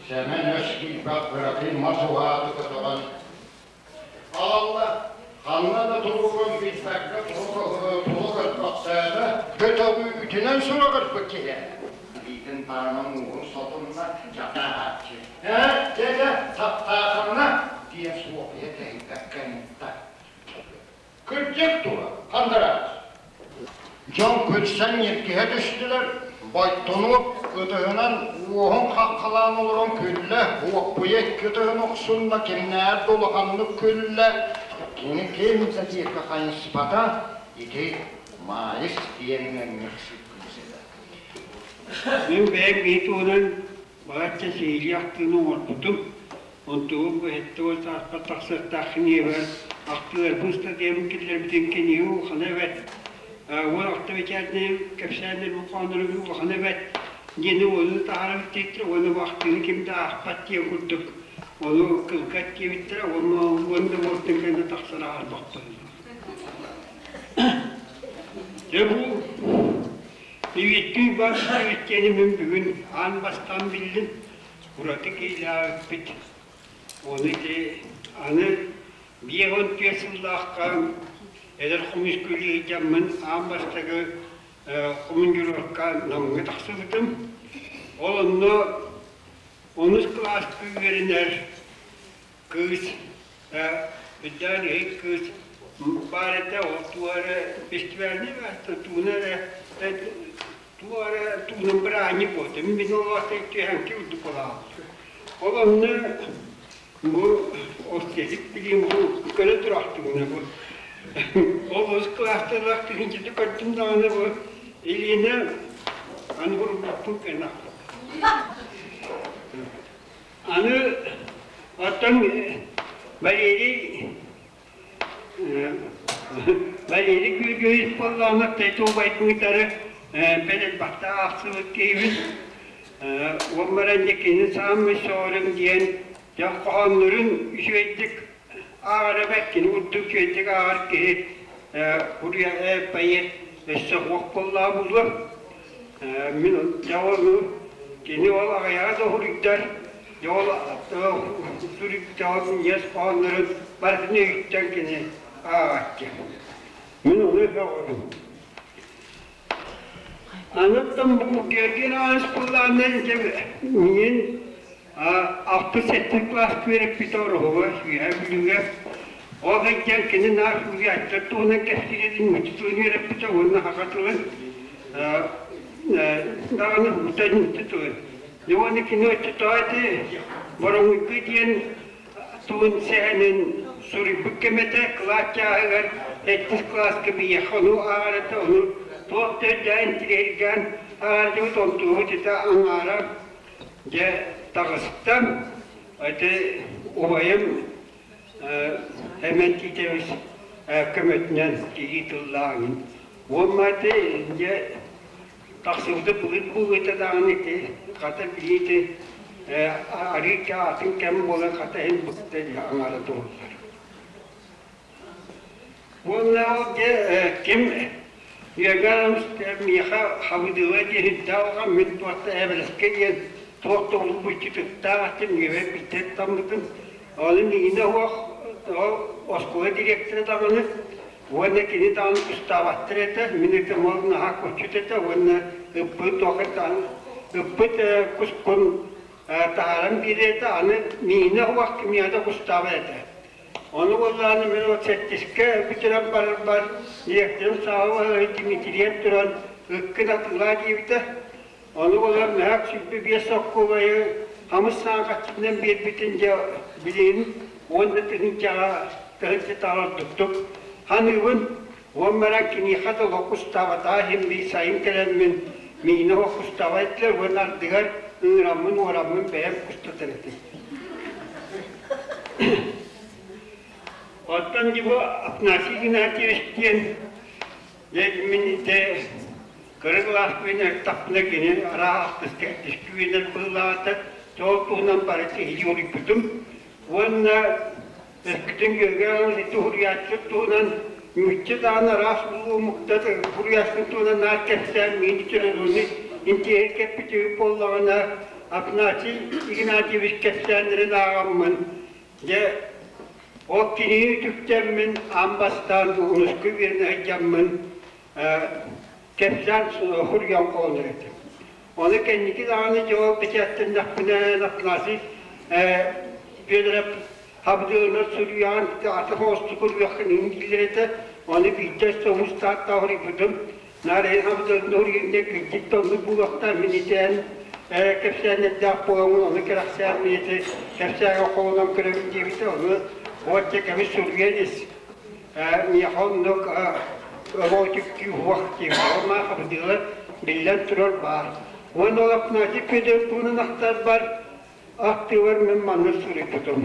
Сэмэн өс киирбэх кыракый мас уһааты көтөҕөн аҕалла, ханна да туруорун билбэккэ тула көрбөхтөөтө, көтөҕүүтүнэн сураҕырбыт киһи илиитин таһынан ууһун сотунна, дьатааһааччы «Ээ, дьэ, дьэ, таптаатаҕына» диэн Суоппуйа тэһийбэккэ ыйытта. Кырдьык дуо, хандараас? Дьон күлсэн ньиргиһэ түстүлэр, Бойтунуоп ытыһынан уоһун хаххалаан олорон күллэ, Уоппуйа икки ытыһын охсунна, кимнээҕэр да улаханнык күллэ, кини ким да диэки хайыспата, ити Маайыс диэн ыанньыксыт кыыс этэ. Мин бэйэм киһи туһунан балачча сиһилии ахтыыны оҥорбутум. Онтугум бу 70 сааспар тахсыахтаах кинигэбэр ахтыыларбын ыстатыйабын киллэрбитим кинигэ улахана эбэт. Уон алта бэчээтинэй кэпсээннэрбин хоһооннорум улахана эбэт диэни уону таһаарабыт диэбиттэрэ уонна бу ахтыыны ким да аахпат диэн курдук ону кылгат диэбиттэрэ уонна уонна уолтан кэннэ тахсар аарбахпын. Дьэ бу Ииттии бар диэни мин бүгүн аан бастаан биллим. Ураты киилээбиппит. Ону ити аны 54 сыллаахха эдэр хомус күлүү дьаммын аан бастакы командировка Намҥа тахсыбытым. Ол онно онус кылааска үөрэнэр кыыс, үрдээн иһит кыыс баар этэ, ол туох эрэ фестивальный тууна эрэ туох эрэ туунан бырааһынньык буолта. Мин ол түһэҥки үрдүк буолаҕым. Ол онно бу остетик билиим бу көрө тураахтыгына бу ол онус кылаасталаах тыһыынчата көрдүм даҕаны бу Илиинэ аны уруккуппун кэнэ Аны оттон Валерий Валерий Георгиевич буоллаҕына Тайто убайбытары бэлэлбэхтэ аахсыбыт киһибит. Уон баран дьэ кини саамай сөҕөрүм диэн дьэ хоһооннорун үчүгэйдик ааҕар эбээт кини курдук үчүгэйдик ааҕар киһи поэт өссө суох буоллаҕа буолуо. Мин дьэ ону кини ол аҕыйаҕа да уһуруйдар, дьэ ол суруйдаҕын иэс хоһооннорун барытын өйүттэн кини ааҕааччы. Мин ону сөҕөбүн. Аныттан бу Георгий Иванович буоллаҕына дьэ миин алтыс сэттис кылаас үөрэппитэ Ороһуга, Үөһээ Бүлүүгэ. Ол сылдьан кини наар суруйааччылар туһунан кэпсиирин муччутун үөрэппитэ уонна саха тылын даҕаны утан тылын. Уонна кини оччотооҕу ити Бороҥуйга диэн тугун сэһэнин суруйбут кэм этэ, кылаас чааһыгар сэттис кылааска биһиэхэ ону ааҕар этэ, ону туох да өйдөөн интириэһиргээн ааҕардыбыт, онтугут ити аҥаара дьэ таҕыста. Ити убайым Эмэн Тиитэбис көмөтүнэн киһи тыллааҕын. Уонна ити дьэ тахсыбыта былыр буолуота даҕаны ити хата билиити арыый атын кэм буолан хата иһин быкта аҥаара туоллар. Уонна ол дьэ ким Үөгээн миэхэ хабыдыыла диэһирдээх мин туохта эбэлэскэ диэн туох да улуу-буччутуктаах этим үөбэ биирдэ таммытым. Ону миигинэ суох оскуола директора даҕаны уонна кини даҕаны кустаабаттар этэ, мин этим ол наһаа куччут этэ уонна ыппыт туох даҕаны ыппыт кускун таһааран биэрэр этэ, аны миигинэ суох кимиэхэ да кустаабат этэ. Ону буоллаҕына мин ол сэттискэ бүтэрэн барарбар директорым Саава Дмитриев туран ыккын атыылаа диэбитэ. Ону буолан мөһөөк 25 соккуобайы хамыс сааҕаччытынан биэрбитин дьэ билигин уонна тыһыынчаҕа тыһыынча таҕар ордуктук ханыыбын. Уон баран киниэхэ да олох кустаабатаҕа иһин бии сайын кэлэммин миинэ олох кустаабат этилэр уонна ардыгар ыыраммын уораммын бэйэм кустатар этим. Оттон его Афанасий Игнатьевич диэн дьэ мин ити кыра кылааспын ыртахпына кини араас артыска үскүүнэр быһыылаата, сол туһунан бары сиһилии уруйбутум уонна өскүтүн Георгий ити уһуруйааччы туһунан нуучча даҕаны араас улуу омуктар уһуруйааччы туһунан наар кэпсээн миин литератураны интиэһиргэппит үһү буоллаҕына Афанасий Игнатьевич кэпсээннэрин ааҕаммын дьэ ол кинини үтүктэммин аан бастаан унуску үөрэнэ сылдьаммын кэпсээн суруйан холонор этим. Ону кэнники даҕаны дьэ ол бэчээттэннэхпинэ Афанасий Федоров хабдыылар суруйаан аты хоостук уруйаххын дииллэр этэ. Ону биирдэ өссө уус тааттаах уруйбутум. Наар эн хабдыылын уруйунна кырдьык да оннук буолуохтаах мин итээн кэпсээннэрдээх буоламмын ону кэрэхсээн мин ити кэпсээҥҥэ холонон көрөбүн диэбитэ. Ону уонча кэми суруйан ис. Миэхэ оннук өлоотүктүү уһуох диэбитэ. Ол маа хабдыылар биллэн турар баар. Уонна ол Афанасий Федоров туһунан ахтарбар Аттыгар мин маннык суруйбутум.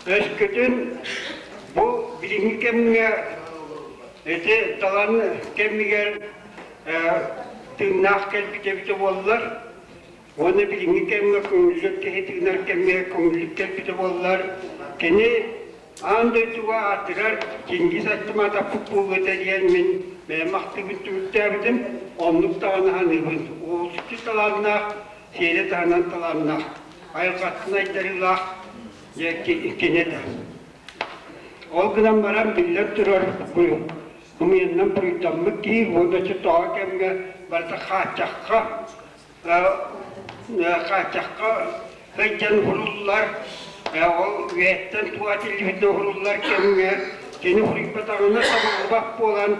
Өскөтүн бу билиҥҥи кэмҥэ ити талан кэмигэр тыыннаах кэлбит эбитэ буоллар, уонна билиҥҥи кэмҥэ көҥүллүк киһи тыынар кэмҥэ көҥүллүк кэлбитэ буоллар, кини аан дойдуга аатырар Чингиз Айтматовпыт буолуо диэн мин бэйэм ахтыыбын түмүктээбитим, оннук даҕаны саныыбын. Уолчуччу талааннаах сиэри таһынан талааннаах, айылҕаттан айдарыылаах дьэ кини этэ. Ол гынан баран биллэн турар ымыйаннан буруйдаммыт киһи уонна тоҕо кэмҥэ барыта хааччахха хааччахха сылдьан уһуруллар, ол үйэттэн туга этиллибитинэн уһуруллар кэмҥэ кини уһуруйбатаҕына табыллыбат буолан,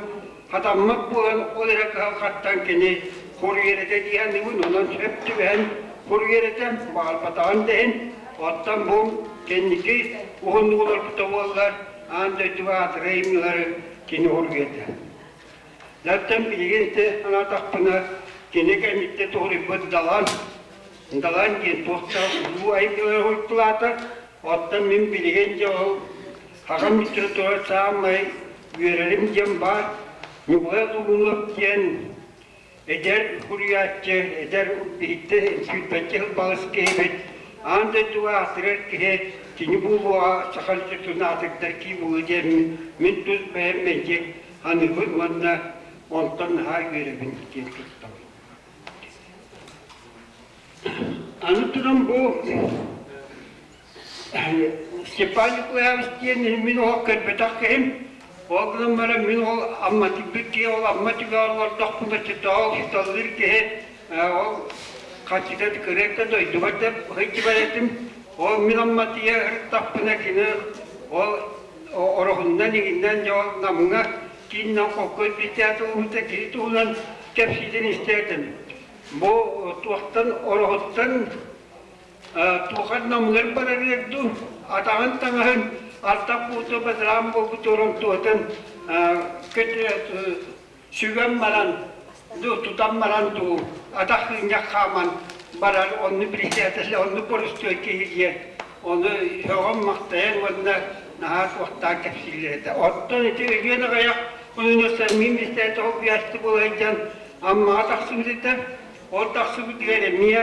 хатаммат буолан ол эрэ кыһалҕаттан кини хоруйар этэ дии саныыбын, онон сөп түбэһэн хоруйар этэ, баҕарбатаҕын да иһин, оттон бу кэнники уһуннук олорбута буоллар, аан дойдуга аатырар айымньылары кини хоруйа этэ. Оттон билигин ити санаатахпына, кини кэнниттэн туһуруйбут Далан, Далан диэн туох да улуу айымньылары уһуйдулаата. Оттон мин билигин дьэ ол аҕам литература саамай үөрэрим диэн баар. Ньукулай Лугунов диэн эдэр суруйааччы, эдэр биһиттэ сүүрбэччэ сыл балыс киһибит, аан дойдуга аатырар киһи кини буолуоҕа саха литературатын аатырдар кии буолуо диэн мин тус бэйэм мэлдьи аныыбын уонна онтон наһаа үөрэбин диэн туттабын. Аны туран бу Степан Николаевич диэн мин ол көрбөтөх киһим. Ол гынан баран мин ол Амматыйбыт киһи, ол Амма түгэҕэр олордохпуна чытаал таллыыр киһи ол хаччыта кырыакка дойдубар да сылдьыбат этим. Ол мин Амматыйа ырыттахпына кини ол ороһуннан иҥиннэн дьэ ол Намҥа кииннэн холкуой печаталыбыта кини туһунан кэпсиитин истээтим. Бу туохтан ороһуттан Туохар намыгар барарыгар дуу, атаҕын таҥаһын ардах бууту бадараан буолбут оронтуотун сүгэн баран, тутан баран дуу, атах ыынньах хааман барар, онну председатель, онну борустуой киһи диэн, ону сөҕөн-махтайан уонна наһаа туохтаан кэпсииллэр этэ. Оттон ити Өлүөн аҕыйах хонунуттан мин председатель холбуйааччы буола сылдьан Аммаҕа тахсыбыт этэ. Ол тахсыбытыгар эмиэ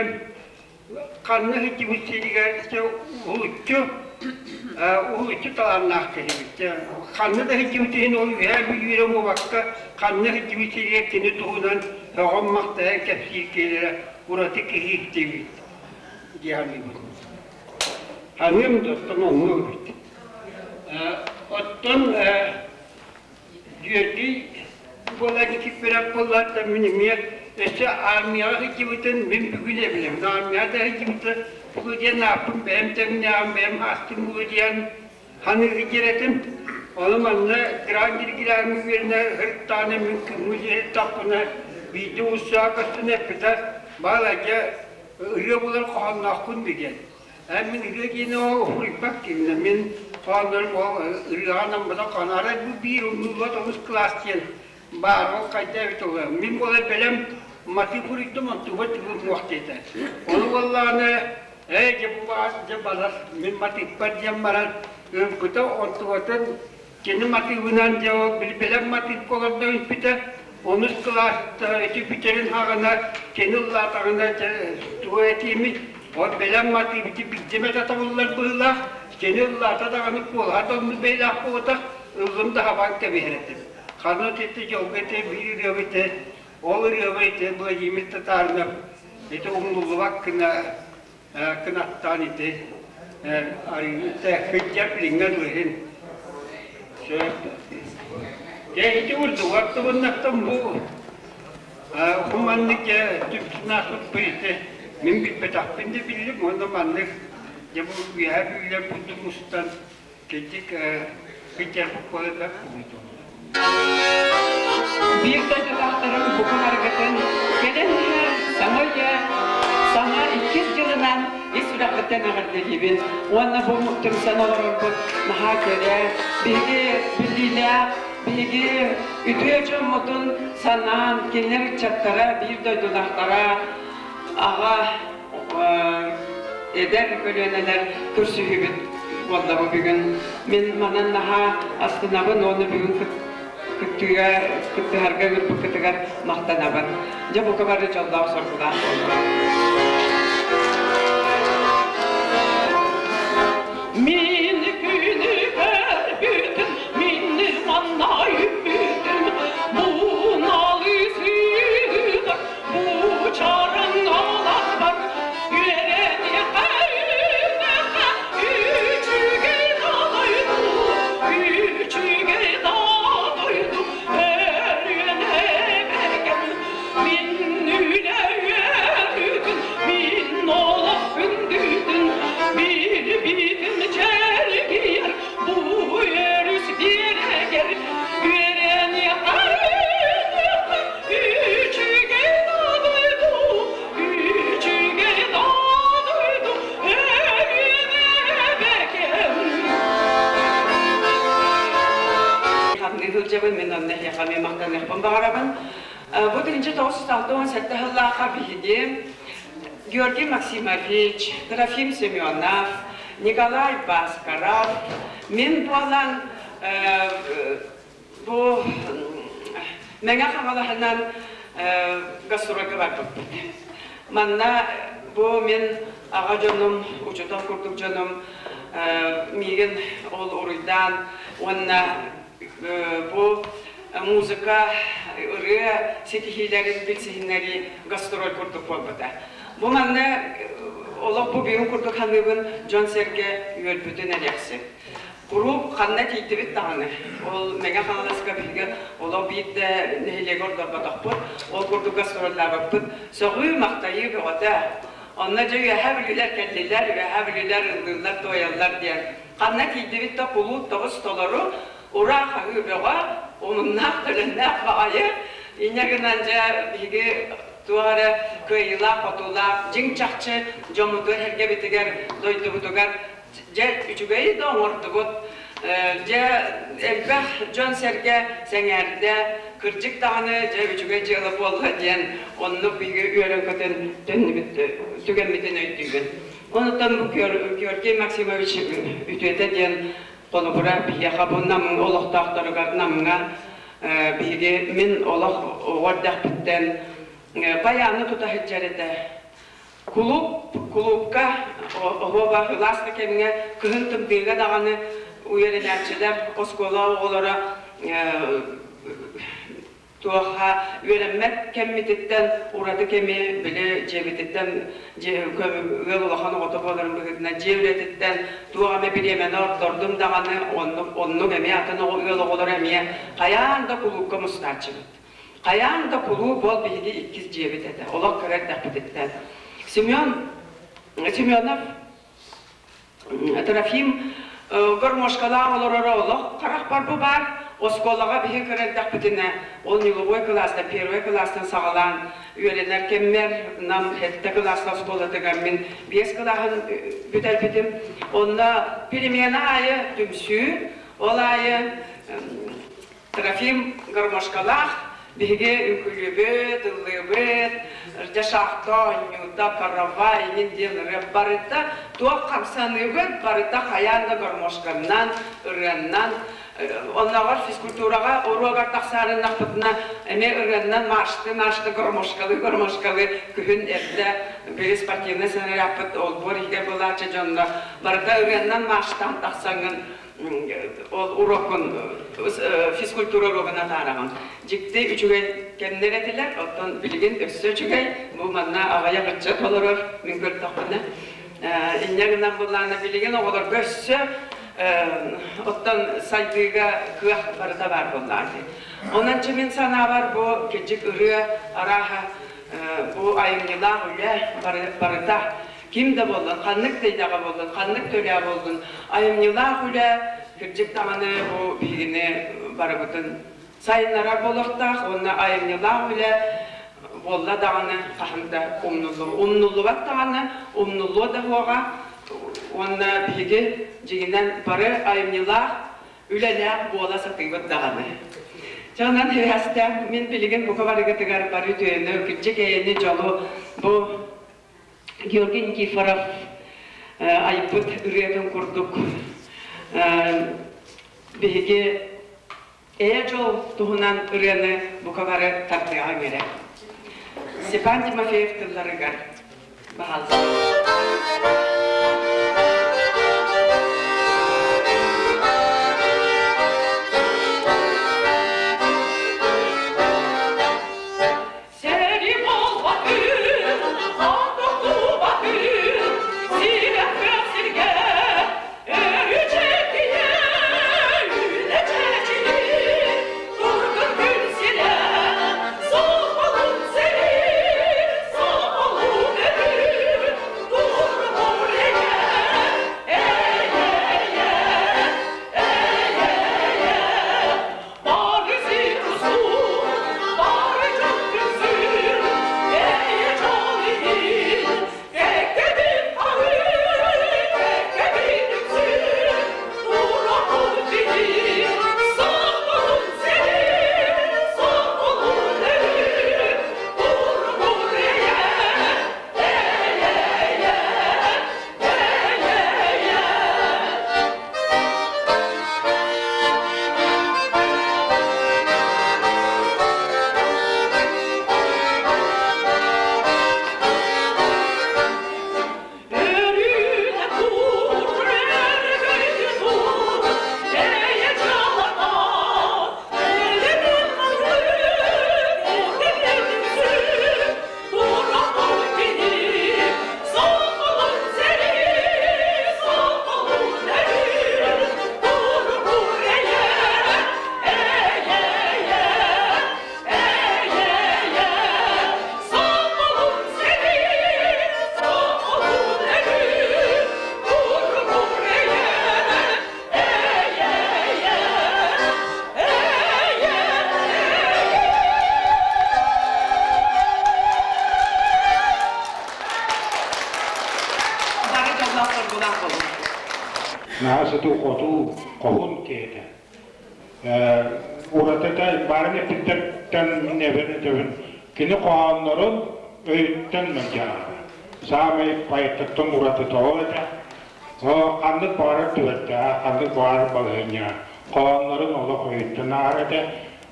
Ханна сылдьыбыт сиригэр уһулуччу уһулуччу талааннаах киһибит. Ханна да сылдьыбыт иһин ол үөһээ Бүлүүрэ буолбакка, ханна сылдьыбыт сиригэр кини туһунан сөҕөн-махтайан кэпсиир киһилэрэ ураты киһи истибит дии саныыбын. Саныам да оттон оннук эбит. Оттон Дьүөргүй буолан киппирэх буоллар мин эмиэ өссө армияҕа сылдьыбытын мин бүгүн эбилэбин. Армияҕа да сылдьыбыта бугу диэн ааппын бэйэм тэҥнээҕим, бэйэм аастым бугу диэн ханыыгы диэрэтим. Ону манна Гран Гиргирааҥҥа үөрэнэ сырыттаҕына мин күҥҥү сырыттахпына биирдэ уулуссаҕа көстөн эппитэ, Баалайдьа ырыа булар хоһоонноохпун диэн. Мин ырыа диэни ол уһуйбат киһинэ. Мин хоһооннорум ол ырыаҕа анамматах хоһоон. Арай бу биир умнуллубат олус кылаас диэн баар, ол хайда эбит ол. Мин буолар бэлэм матыып уруйдум, онтубар түгүм суох диэтэ. Ону буоллаҕына, ээ дьэ бу баар, дьэ барар, мин матыыппар диэн баран ылбыта, онтубатын кини матыыбынан дьэ ол бэлэм матыыпка олордо үппүтэ. Онус кылааста ити бүтэрин хаҕына кини ыллаатаҕына дьэ тугу этиимий? Ол бэлэм матыыбыты биирдэ эмэ табыллар быһыылаах, кини ыллаата даҕаны куолаһа да оннук бэйэлээх буолбатах, ыллым да хабан кэбиһэр этим. Ханна ити дьолго ити биир ырыабы ити, ол ырыабы ити Владимир Татаринов ити умнуллубат гына кынаттаан ити арыыта сылдьар билиҥҥэ дылы сөп. Дьэ ити курдук аттыбыннаттан бу бу маннык дьэ түмсүнаахпыт ити мин билбэтэхпин да биллим уонна маннык дьэ бу үөһээ бүлүүлэр курдук мустан кырдьык кырдьарбыт буола бэрт буолуо. Биир дойдулаахтарым бука барыгытын кэлэн иһэр саҥа үйэ саҥа иккис дьылынан ис сүрэхпиттэн эҕэрдэлиибин уонна бу түмсэн олорорбут наһаа кэрэ, биһиги биллиилээх, биһиги үтүө дьоммутун санаан, кинилэр ыччаттара, биир дойдулаахтара, аҕа эдэр көлүөнэлэр көрсүһүүбүт буолла бу бүгүн. Мин манан наһаа астынабын уонна бүгүн кыттыыга кыттыһарга ыҥырбыккытыгар махтанабын. Дьэ бука бары дьоллоох-соргулаах буоллун. Мин күнү көрбүтүм, мин манна үппүтүм, бууналы сыылар, бу чараҥ аларбар үөрэниэхэ, үчүгэй далайду. эһиэхэ эмиэ махтаныахпын баҕарабын. Бу 1967 сыллаахха биһиги Георгий Максимович, Трофим Семенов, Николай Баскаров, мин буолан бу Мэҥэ Хаҥалаһынан гастрольга барбыппыт. Манна бу мин аҕа дьонум, учуутал курдук дьонум миигин ол уруйдаан уонна бу музыка, ырыа ситиһиилэрин билсиһиннэрии гастроль курдук буолбута. Бу манна олох бу бүгүн курдук саныыбын дьон-сэргэ үөрбүтүн эриэхсит. Куруук ханна тиийдибит даҕаны, ол Мэҥэ Хаҥаласка биһиги олох биир да нэһилиэги ордорботохпут, ол курдук гастроллаабыппыт. Сөҕүү-махтайыы бөҕөтө. Онно дьэ үөһээ бүлүүлэр кэллилэр, үөһээ бүлүүлэр ыллыыллар-туойаллар диэн. Ханна тиийдибит да кулууп тобус толору, ураа хаһыы бөҕө, омуннаах-төлөннөөх баҕайы. Инньэ гынан дьэ биһиги туох эрэ кыайыылаах-хотуулаах, дьиҥ-чахчы дьоммутугар-сэргэбитигэр, дойдубутугар Дьэ, үчүгэйи да оҥордубут. Дьэ, элбэх дьон-сэргэ сэҥээрдэ, кырдьык даҕаны, дьэ, үчүгэй дьыала буолла диэн оннук биһиги үөрэн-көтөн төннүбүт түгэммитин өйдүүбүн. Онуттан бу Георгий Максимович үтүөтэ диэн холобура биһиэхэ бу Нам олохтоохторугар Намҥа биһиги мин олох оҕо эрдэхпиттэн баяны тута сылдьар этэ. Кулууп, кулуупка оһуоба ылаас да кэмҥэ кыһын тымныыга даҕаны үөрэнээччилэр, оскуола оҕолоро туохха үөрэммэт кэммититтэн ураты кэми били дьиэбититтэн ыал улахан оҕото буоларын быһыытынан дьиэ үлэтиттэн туох эмэ бириэмэни ордордум даҕаны оннук оннук эмиэ атын ыал оҕолоро эмиэ хайаан да кулуупка мустааччыбыт. Хайаан да кулууп ол биһиги иккис дьиэбит этэ, олох кыра эрдэхпититтэн. Семен Семенов Трофим гармошкалаах олороро олох харахпар бу баар. Оскуолаҕа биһи кыра эрдэхпитинэ, ол нулевой кылаастан, первый кылаастан саҕалаан үөрэнэр кэммэр Нам сэттэ кылаастаах оскуолатыгар мин биэс кылааһын бүтэрбитим. Онно перемена аайы түмсүү, ол аайы Трофим гармошкалаах биһиги үҥкүүлүүбүт, ыллыыбыт, дьашаахта оонньуута, каравай иҥин диэн ырыа барыта туох хамсаныыбыт барыта хайаан да гармошканнан, ырыаннан оннооҕор физкультураҕа уруогар тахсаарыннахпытына эмиэ ырыаннан маршты маршты гармошкалыы гармошкалыы күһүн эрдэ били спортивнай снарядпыт олбуор иһигэр буолааччы дьонно барыта ырыаннан марштаан тахсаҥҥын ол урокун физкультура уруогун атаараҕын. Дьикти үчүгэй кэмнэр этилэр, оттон билигин өссө үчүгэй. Бу манна аҕыйах ыччат олорор, мин көрдөхпүнэ. Инньэ гынан буллаана билигин оҕолорго өссө оттон сайдыыга кыах барыта баар буоллаҕа. Онон мин санаабар бу кырдьык ырыа арааһа бу айымньылаах үлэ барыта Ким да буоллун, ханнык да идэҕэ буоллун, ханнык да үлэ буоллун, айымньылаах үлэ, кырдьык даҕаны бу биһигини барыбытын сайыннарар буолуохтаах уонна айымньылаах үлэ буолла даҕаны хаһан да умнуллубат. Умнуллубат даҕаны, умнуллуо да суоҕа уонна биһиги дьиҥинэн бары айымньылаах үлэлээх буола сатыыбыт даҕаны. Дьэ онон сибээстээх мин билигин бука барыгытыгар бары үтүөнү, кырдьык эйэни, дьолу бу Георгий Никифоров айбыт ырыатын курдук биһиги эйэ дьол туһунан ырыаны бука бары тардыаҕыҥ эрэ. Степан Тимофеев тылларыгар баһаалыста. Сэрии буолбатын, хотоҕулубатын, сирэхтээх сиргэ өрүччэтийэ үүнэ чэчирии, турдун күн сирэ, соҕолун сэрии, соҕолун өрүү, турбун. Дьоллоох-соргулаах буолуҥ. Наһаа сытыы-хотуу, хоһуун киһи этэ. Уратыта баарын эппиттэртэн мин эбэн этэбин. Кини хоһооннорун өйүттэн мэлдьэҕэ. Саамай поэттартан уратыта ол этэ. Ханнык баҕарар түбэлтэҕэ, ханнык баҕарар балаһыанньаҕа хоһооннорун олох өйүттэн ааҕар этэ.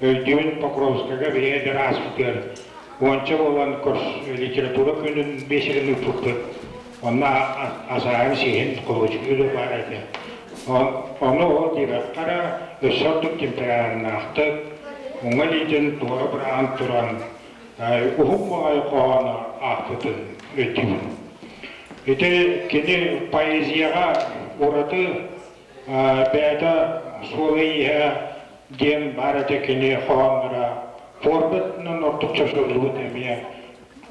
Өйдүүн Покровскайга биһиги эдэр ааспытыгар уонча буолан литература күнүн биэчэрин ыыппыппыт. Онно асааһын сиһин холуочук үлэ баар этэ. Ону ол диэбэххэ эрэ өссө ордук темпераменнаахтык, уҥа илиитин туора быраҕан туран уһун баҕайы хоһоону аахпытын өйдүүбүн. Ити кини поэзияҕа ураты бэйэтэ суола-ииһэ диэн баар этэ кини хоһоонноро форматынан ордук чочуллубут эмиэ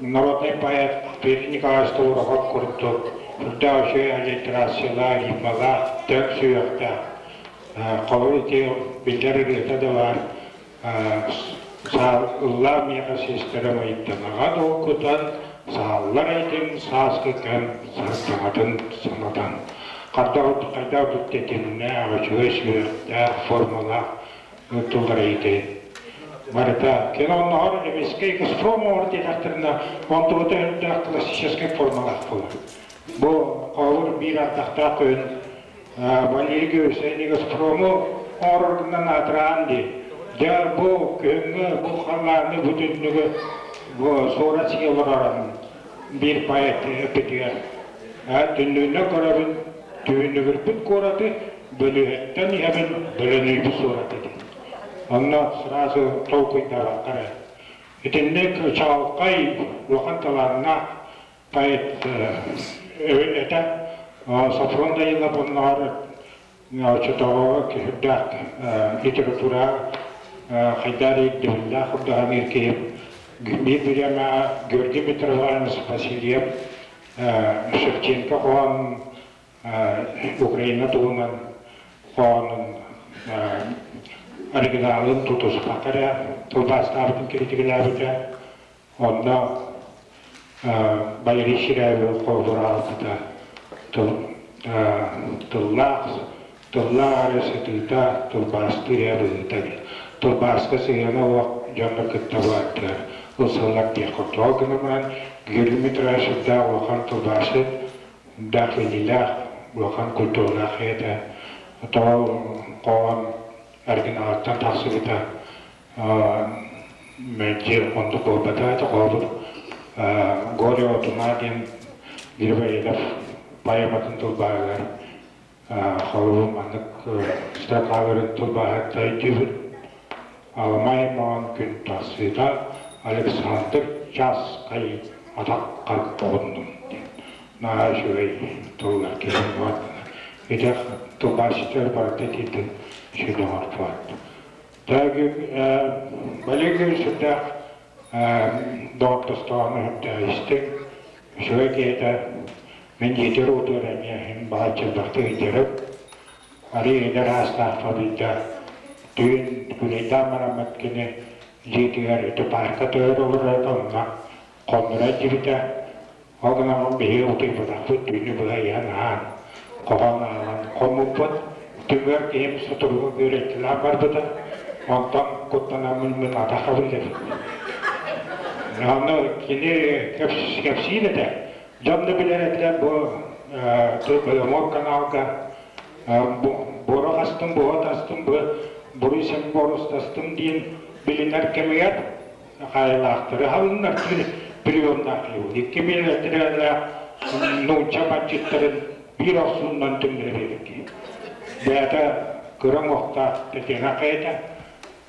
народный поэт Петр Николаевич Тобурохов курдук сүрдээх үчүгэй аллитерациялаах, рифмалаах, төк сүһүөхтээх. Холобур ити биллэр ырыата да баар Ыллаа миэхэ сиэстэрэ майданаҕа долгутан, сааллар этим сааскы кэм сардаҥатын санатан. Хайдах тэтимнээх, үчүгэй сүһүөхтээх, формалаах тыллар ити. Барыта кини онноҕор эмискэ Газпром оҥор диэтэхтэринэ, онтубута өрдөөх классическай формалаах буолар. Бу холобур биир ардахтаах күн Валерий Георгиевич Газпрому оҥороргунан аатыраан дии. Дьэ бу күһүҥҥү бу халлааны бу түннүгү бу суорат сии олорорун биир поэт эппитигэр түннүгүнэн көрөбүн түүнүгүрбүт куораты бөлүһэттэн иһэбин бөлөнүйбүт суораты диэн. Онно сразу толкуйдаабакка эрэ. Итинник чаҕылхай улахан талааннаах поэт этэ. Софрон Данилов оннооҕор оччотооҕу киһирдээх литература хайдаар ирдэбиллээх курдаһаныыр киһи биир бириэмэҕэ Георгий Митрофанович Васильев Шевченко хоһоон Украина туһунан хоһоонун оригиналын тутуспакка эрэ тылбаастаабытын критикалаабыта. Онно Валерий Ширяев холобур аҕалбыта тыллаах тыллаах эрэ сытыыта, тылбаастыыр эрэ быһыыта диэн. Тылбааска сыһыана суох дьоннор кытта баардылар, ылсаллар диэх курдук. Ол гынан баран Георгий Митроевич сүрдээх улахан тылбаасчыт, даах билиилээх, улахан культуралаах этэ. Тоҕо хоһоон оригиналыттан тахсыбыта мэлдьи оннук буолбата этэ. Холобур, Горе от ума диэн Грибоедов поэматын тылбааһыгар холобур маннык строкаларын тылбааһыттан өйдүүбүн. Аламай маҥан күн тахсыыта Александр Часкай атаххар оҕуннум диэн. Наһаа үчүгэй тыллар киһи Ити тылбаасчыттар барыта итиитин сүрүн оҥорбут. Валерий сүрдээх доҕордостоҕун үрдээх истиҥ, үчүгэй киһитэ. Мин дьиэтигэр уотугар эмиэ иһин баҕа ыйдарым. Арыы эдэр аастаах фабрика түүн күлэйдээн бараммыт кини дьиэтигэр ити паарка төһөр олорор онно хонноро илдьибитэ. Ол гынан биһиги утуйбатахпыт түүнү быһа иһэн-аһаан, хоһоон ааҕан хоммуппут. Түмүгэр киһим сутуругу үөрэттилээн барбыта. Онтон куттанаммын мин атахабын диэбит. Онно кини кэпсиир этэ. Дьон да билэр этилэр бу Беломор каналга буорах астым, буһа тастым, буруй сем боруостастым диэн билинэр кэмигэр хаайылаахтары халыннар приемнаах Икки миэлэтирэлээх нуучча бандьыттарын биир охсуунан түҥнэри биэрбикки. Бэйэтэ кыра уҥуохтаах Татьяна хайата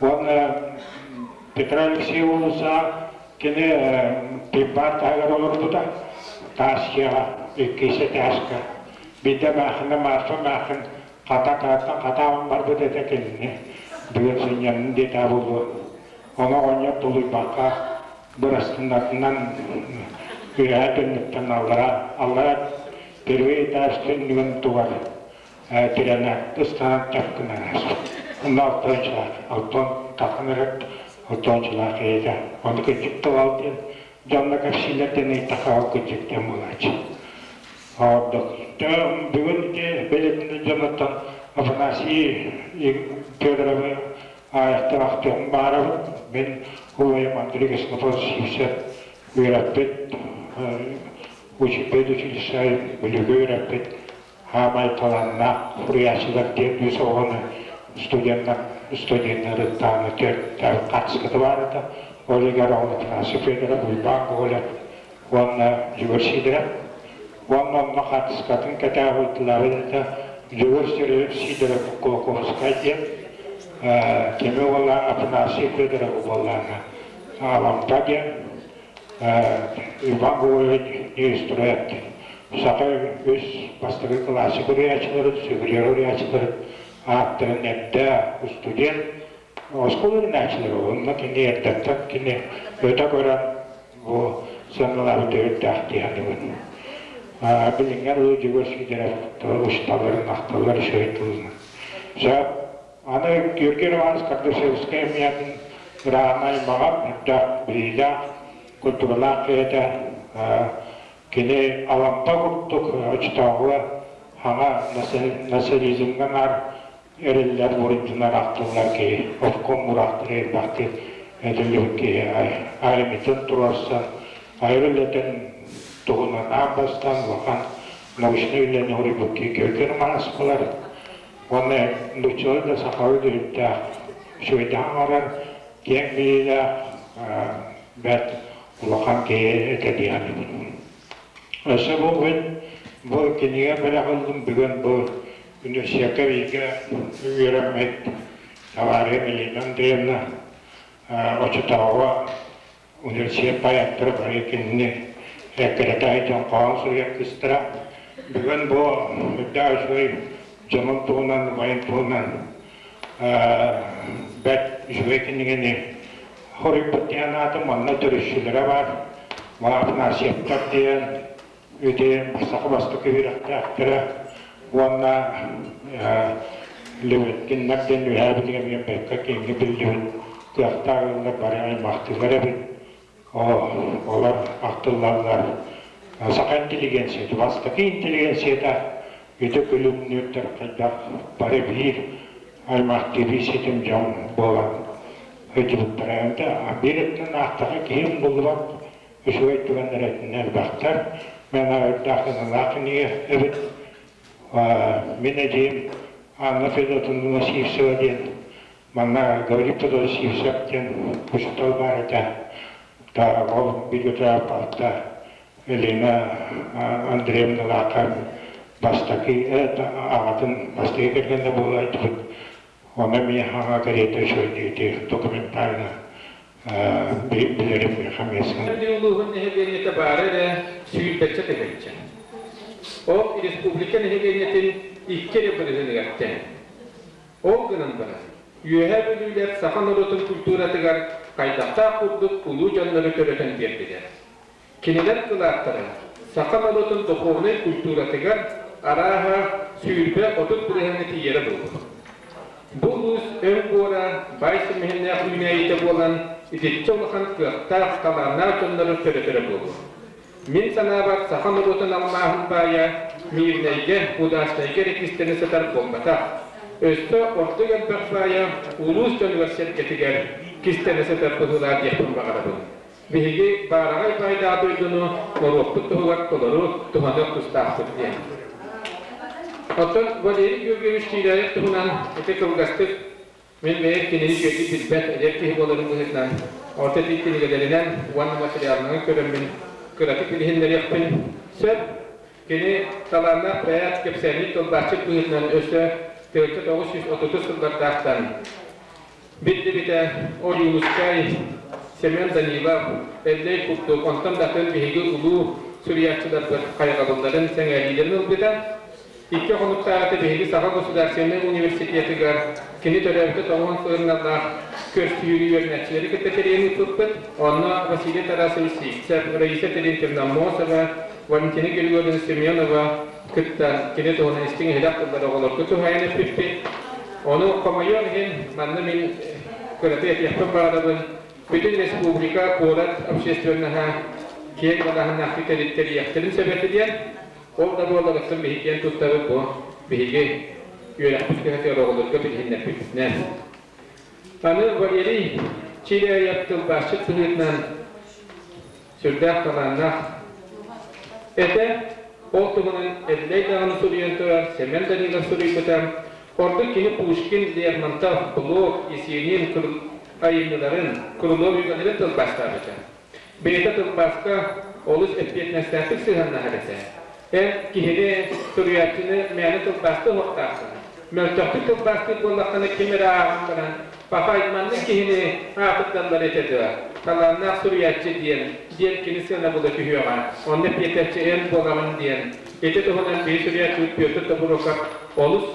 уонна Петр Алексеев уулусса кини пивбар таһыгар олорбута Таас дьиэҕэ иккис этээскэ биирдэ Маахына Марфа Маахын хата тааттан хатаабын барбыт этэ кинини бүгүн сынньаннын диэтэ буолуо Ону оҕонньор тулуйбакка бырастынатынан үөһээ түннүктэн аллара аллара первый этаж түннүгүн тугар тирэнэ ыстанан тэп гынан ааспыт. Онно алтончулаах, алтон таххан эрэр алтончулаах ийэтэ. Ону кырдьык тылал диэн дьонно кэпсииллэр диэн ыйыттахха ол кырдьык диэн буолааччы. Ордук. Бүгүн бэлиэтин дьонуттан Афанасий Федоровы аахтыахтыахпын баҕарабын. Мин убайым Андрей Ксенофонтович Сивцев үөрэппит, педучилище Бүлүүгэ үөрэппит хаамай талааннаах суруйааччылар диэн үс оҕону студеннар студеннарыттан төрт хаартыската баар этэ. Ол иһигэр ол Афанасий Федоров, Уйбаан Гоголев уонна Дьөгүөр Сидоров. Уонна онно хаартыскатын кэтэх ыытыллаабыт этэ Дьөгүөр Сидоров Кулаковскай диэн кими уола Афанасий Федоров буоллаҕына Алампа диэн Иван Гоголевич Неустроев саха үс бастакы классик уруйааччыларын, сүгүрүйэр уруйааччыларын ааттарын эрдэ студент оскуола үөрэнээччилэрэ уонна кини эрдэттэн кини өтө көрөн бу сыаналаабыт өйдөөх дии саныыбын. Билиҥҥэ дылы Дьөгүөр Сидоров учууталларын ахталлар үчүгэй тылынан. Сөп. Аны Георгий Романович Кардашевскай эмиэ ырааһын аймаҕа, элбэх билиилээх, культуралаах киһи этэ. Кини Алампа курдук оччотооҕуга хаҥа национализмҥа наар эриллэр буруйдунар ахтыллар киһи, обком бураахтары элбэхтик этиллибит киһи армиятын туруорсан, айар үлэтин туһунан аан бастаан улахан научнай үлэни суруйбут киһи Георгий Романович буолар. Уонна нууччалыы да сахалыы да үптээх, үчүгэйдик оҥорор, киэҥ билиилээх, бэрт улахан киһи этэ дии саныыбын. Өссө бу күн бу кинигэ бэлэх ыллым бүгүн бу университекка бииргэ үөрэммит товарищ Елена Андреевна оччотооҕу университет поэттара бары кинини эккирэтэ сылдьан хоһоон суруйар кыыстара. Бүгүн бу үрдээх үчүгэй дьонун туһунан, убайын туһунан бэрт үчүгэй кинигэни хоруйбут диэн аатым манна төрүччүлэрэ баар. Афанасьевтар диэн ити саха бастакы үөрэхтээхтэрэ уонна Левиткиннар диэн үөһээ билигин биэрбэккэ киэҥҥэ биллибит кыахтаах ыаллар бары аймахтыылар эбит. Олор ахтыллаллар. Саха интеллигенцията, бастакы интеллигенцията үтө күлүмнүүрдэр хайдах бары биир аймахтыы ситим дьон буолан сылдьыбыттара. Биир өттүнэн аахтаха киһи умнуллубат үчүгэй түгэннэр этинэ элбэхтэр. Мен өрдөөх саналаах кинигэ эбит. Мин эдьиийим Анна Федотовна Сивцева диэн манна Гаврил Федорович Сивцев диэн учуутал баар этэ. Ол бииргэ алта Елена Андреевна Лаакан бастакы аҕатын бастакы кэргэнэ буола айтыбыт. Онно эмиэ хаҥа кэриэтэ үчүгэйдик документально билэрим хамыйасын. Улууһун нэһилиэнньэтэ баара эрэ сүүрбэччэ тыһыынча. Ол республика нэһилиэнньэтин икки эрэ бырыһыаныгар тэҥ. Ол гынан баран, Үөһээ Бүлүүлэр саха норуотун культуратыгар хайдахтаах курдук улуу дьоннору төрөтөн биэрдилэр. Кинилэр кылааттара саха норуотун духовнай культуратыгар арааһа 20-30 бырыһыаҥҥа тиийэрэ буолуо. Бу улуус өҥ буора баай симэһиннээх үүнээйитэ буолан, итиччэ улахан кыахтаах, талааннаах дьоннору төрөтөрө буолуо. Мин санаабар, саха норуотун алмааһын баайа Мирнэйгэ, Удачнайга эрэ кистэнэ сытар буолбатах. Өссө ордук элбэх баайа улуус дьонугар-сэргэтигэр кистэнэ сытар быһыылаах диэхпин баҕарабын. Биһиги баараҕай баайдаах дойдуну норуоппут туһугар толору туһаныах тустаахпыт диэн. Оттон Валерий Георгиевич Чиряев туһунан ити кылгастык мин бэйэм кинини үчүгэйдик билбэт эдэр киһи буоларым быһыытынан орто этии кинигэлэринэн уонна материалынан көрөммүн кыратык билиһиннэриэхпин сөп. Кини талааннаах бэйэт кэпсээнньит тылбаасчыт быһыытынан өссө 1930 сыллардаахтан Биллибитэ, Ойуунускай, Семен Данилов, Эллэй курдук, онтон да атын биһиги улуу суруйааччыларбыт хайҕабылларын, сэҥээриилэрин ылбыта. Икки хонуктааҕыта биһиги Саха государственнай университетыгар кини төрөөбүтэ тоҕуһун сылынналаах көрсүһүүнү үөрэнээччилэри кытта тэрийэн ыыппыппыт. Онно Василий Тарасович Сивцев, Раиса Терентьевна Аммосова, Валентина Григорьевна Семенова кытта кини туһунан истиҥ-иһирэх тыллары оҕолорго туһаайан эппиппит. Ону хомойуох иһин, манна мин кыратык этиэхпин баҕарабын, бүтүн республика, куорат общественноһа киэҥ балаһаннаахтык тэрийиэхтэрин сөп этэ диэн. Ол да буоллар ыксын биһи киэн туттабыт бу биһиги үөрэхпит кыһатыгар оҕолорго билиһиннэрбиппитинэн. Аны Валерий Чиряев тылбаасчыт быһыытынан сүрдээх талааннаах этэ. Ол туһунан Эллэй даҕаны суруйан турар, Сэмэн Данилов суруйбута. Ордук кини Пушкин, Лермонтов, Блок, Есенин айымньыларын, Крылов үгэлэрин тылбаастаабыта. Бэйэтэ тылбааска олус эппиэтинэстээхтик сыһыаннаһар этэ. Эн киһини, суруйааччыны мээнэ тылбаастыы уһуктааххын. Мөлтөхтүк тылбаастыыр буоллаххына ким эрэ ааҕан баран, «Папай, маннык киһини аатырдаллар этэ дуо? Талааннаах суруйааччы диэн, диэн кини сыанабыла түһүөҕэ. Онно эппиэтээччи эн буолаҕын» диэн. Ити туһунан биир суруйааччыбыт Петр Тобуроков олус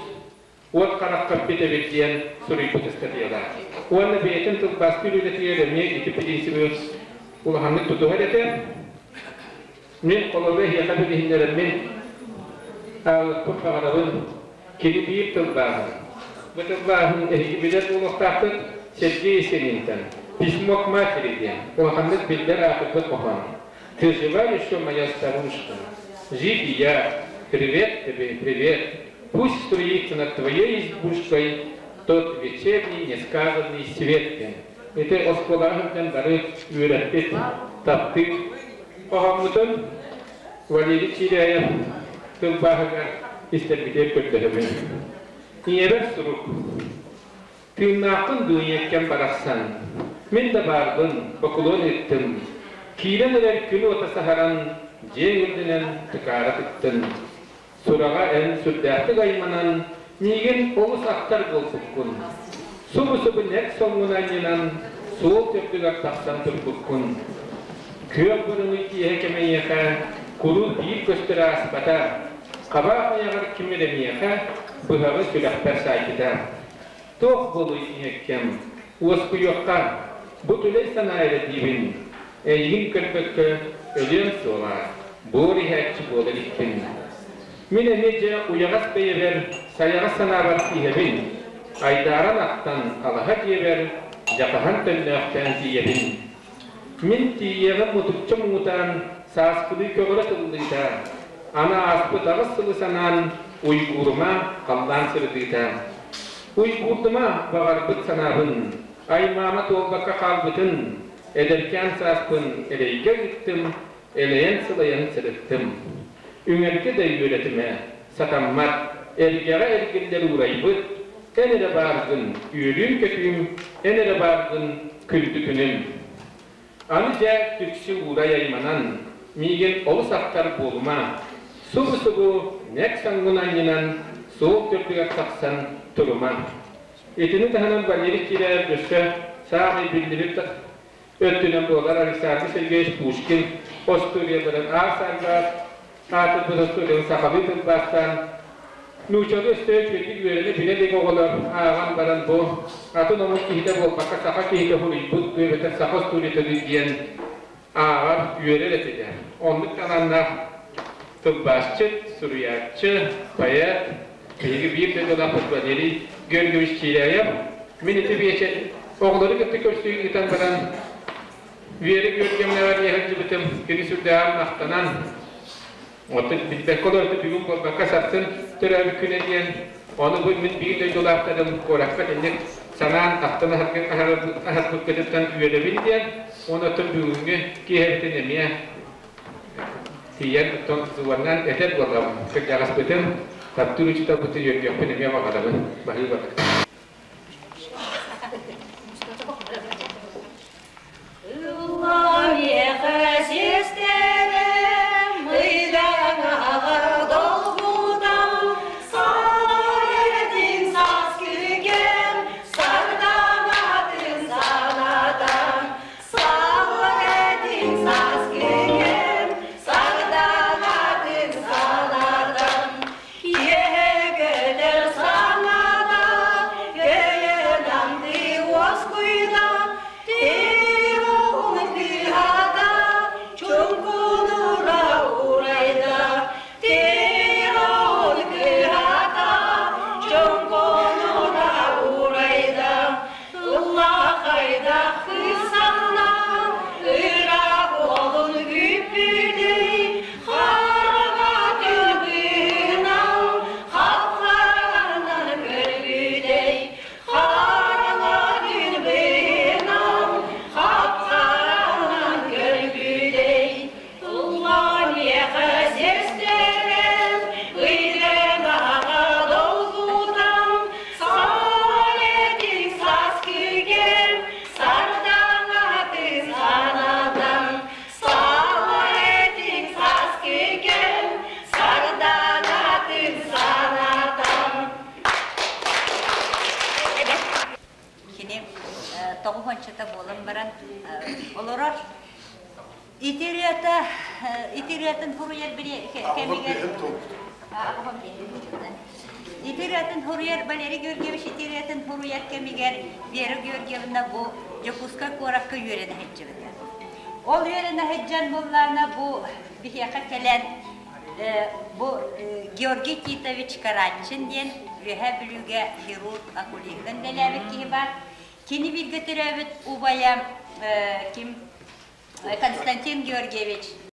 уот харахха эппит эбит диэн суруйбут ыстатыйалаах. Уонна бэйэтин тылбаастыыр үлэтигэр эмиэ ити принциби улаханнык тутуһар этэ. Мин холобура эһиэхэ билиһиннэрэммин аалыкпын баҕарабын кини биир тылбааһын. Бу тылбааһын эһиги билэр буолуохтааххыт Сергей Есенинтэн «Письмо к матери» диэн улаханнык биллэр аатырбыт хоһоон. Ты жива еще, моя старушка? Жив и я. Привет тебе, привет. Пусть струится над твоей избушкой тот вечерний несказанный свет диэн. Ити оскуолаҕа сылдьан бары үөрэппит, таптыыр хоһооммутун Валерий Чиряев тылбааһыгар истэрбитигэр көрдөһөбүн. Ийэбэр сурук. Тыыннаахпын дуу ийэккэм барахсан, Мин да баарбын, бокулуон ыыттым. Киирэн эрэр күн уота саһаран, Дьиэҥ үрдүнэн тыкаара тыктын. Сураҕа эн сүрдээхтик айманан, Миигин олус ахтар буолбуккун. Субу-субу нэк соҥҥун анньынан, Суол төрдүгэр тахсан турбуккун. Күөх бырымый киэһэ кэмэйиэхэ Куруук биир көстөр ааспата, Хабаах айаҕар ким эрэ миэхэ Быһаҕы сүрэхпэр саайбыта. Туох буолуй ийэккэм, уоскуйуохха, бу түлэй санаа эрэ диибин, эйигин көрбөккө өлүөм суоҕа, буор иһээччи буола иликпин. Мин эмиэ дьэ уйаҕас бэйэбэр, сайаҕас санаабар тииһэбин, айдааран ахтан алаһа дьиэбэр дьакаһан төннөөхтөөн тиийэбин. Мин тиийиэҕим мутукча муҥутаан, сааскылыы көҕөрө тыллыыта, аны ааспыт аҕыс сылы санаан, уйгуурума халлаан сырдыыта. Уйгуурдума баҕарбыт санаабын, аймаама туолбакка хаалбытын, эдэркээн сааспын эрэйгэ ыыттым, элэйэн-сылайан сырыттым. Үҥэргэ да үөрэтимэ, сатаммат, эргэҕэ эргиллэр уурайбыт, эн эрэ бааргын, үөрүүм-көтүүм, эн эрэ бааргын, күндү күнүм. Аны дьэ түксү уурай айманан, миигин олус ахтар буолума, субу-субу нэк саҥҥын анньынан, суол төрдүгэр тахсан турума. Итини таһынан Валерий Киряев өссө саамай биллибит өттүнэн буолар Александр Сергеевич Пушкин остуоруйаларын аар-саардаах аатырбыт остуоруйаны сахалыы тылбаастаан нууччалыы өстөөх үчүгэйдик үөрэнэ билэ илик оҕолор ааҕан баран бу атын омук киһитэ буолбакка саха киһитэ суруйбут эбэтэр саха остуоруйата диэн ааҕар үөрэр этилэр. Оннук талааннаах тылбаасчыт, суруйааччы, поэт, биһиги биир дойдулаахпыт Валерий Георгиевич Чиряев мин ити биэчэ оҕолору кытта көрсүү ыытан баран Вера Георгиевнаҕа сылдьыбытым, кини сүрдээҕин махтанан, оттон билбэккэ олорбут бүгүн буолбакка сарсын төрөөбүт күнэ диэн, ону бу мин биир дойдулаахтарым куоракка итинник санаан ахтан аһарбыккытыттан үөрэбин диэн, уонна оттон бүгүҥҥү киэһэбитин эмиэ тиийэн оттон сыланнан этэр буоллаҕым. Кырдьаҕаспытын, таптыыр учууталбытын үөрдүөхпүн эмиэ баҕарабын. Баһыыба. Ыллаа миэхэ сиэстэрэ, мыйдаҥаҕа долгутан, саайатын саас күкэм, сардаҥатын санатан, саайатын саас күкэм, сардаҥатын санатан, киэһэ көтөр саҥата, баччата буолан баран олорор. Ити ырыата, ити ырыатын суруйар кэмигэр Ити ырыатын суруйар Валерий Георгиевич ити ырыатын суруйар кэмигэр Вера Георгиевна бу Дьокуускай куоракка үөрэнэ сылдьыбыта. Ол үөрэнэ сылдьан буоллаҕына бу биһиэхэ кэлэн бу Георгий Титович Карачин диэн Үөһээ Бүлүүгэ хирург окулиһынан үлэлээбит киһи баар. Кини бииргэ төрөөбүт убайа ким Константин Георгиевич.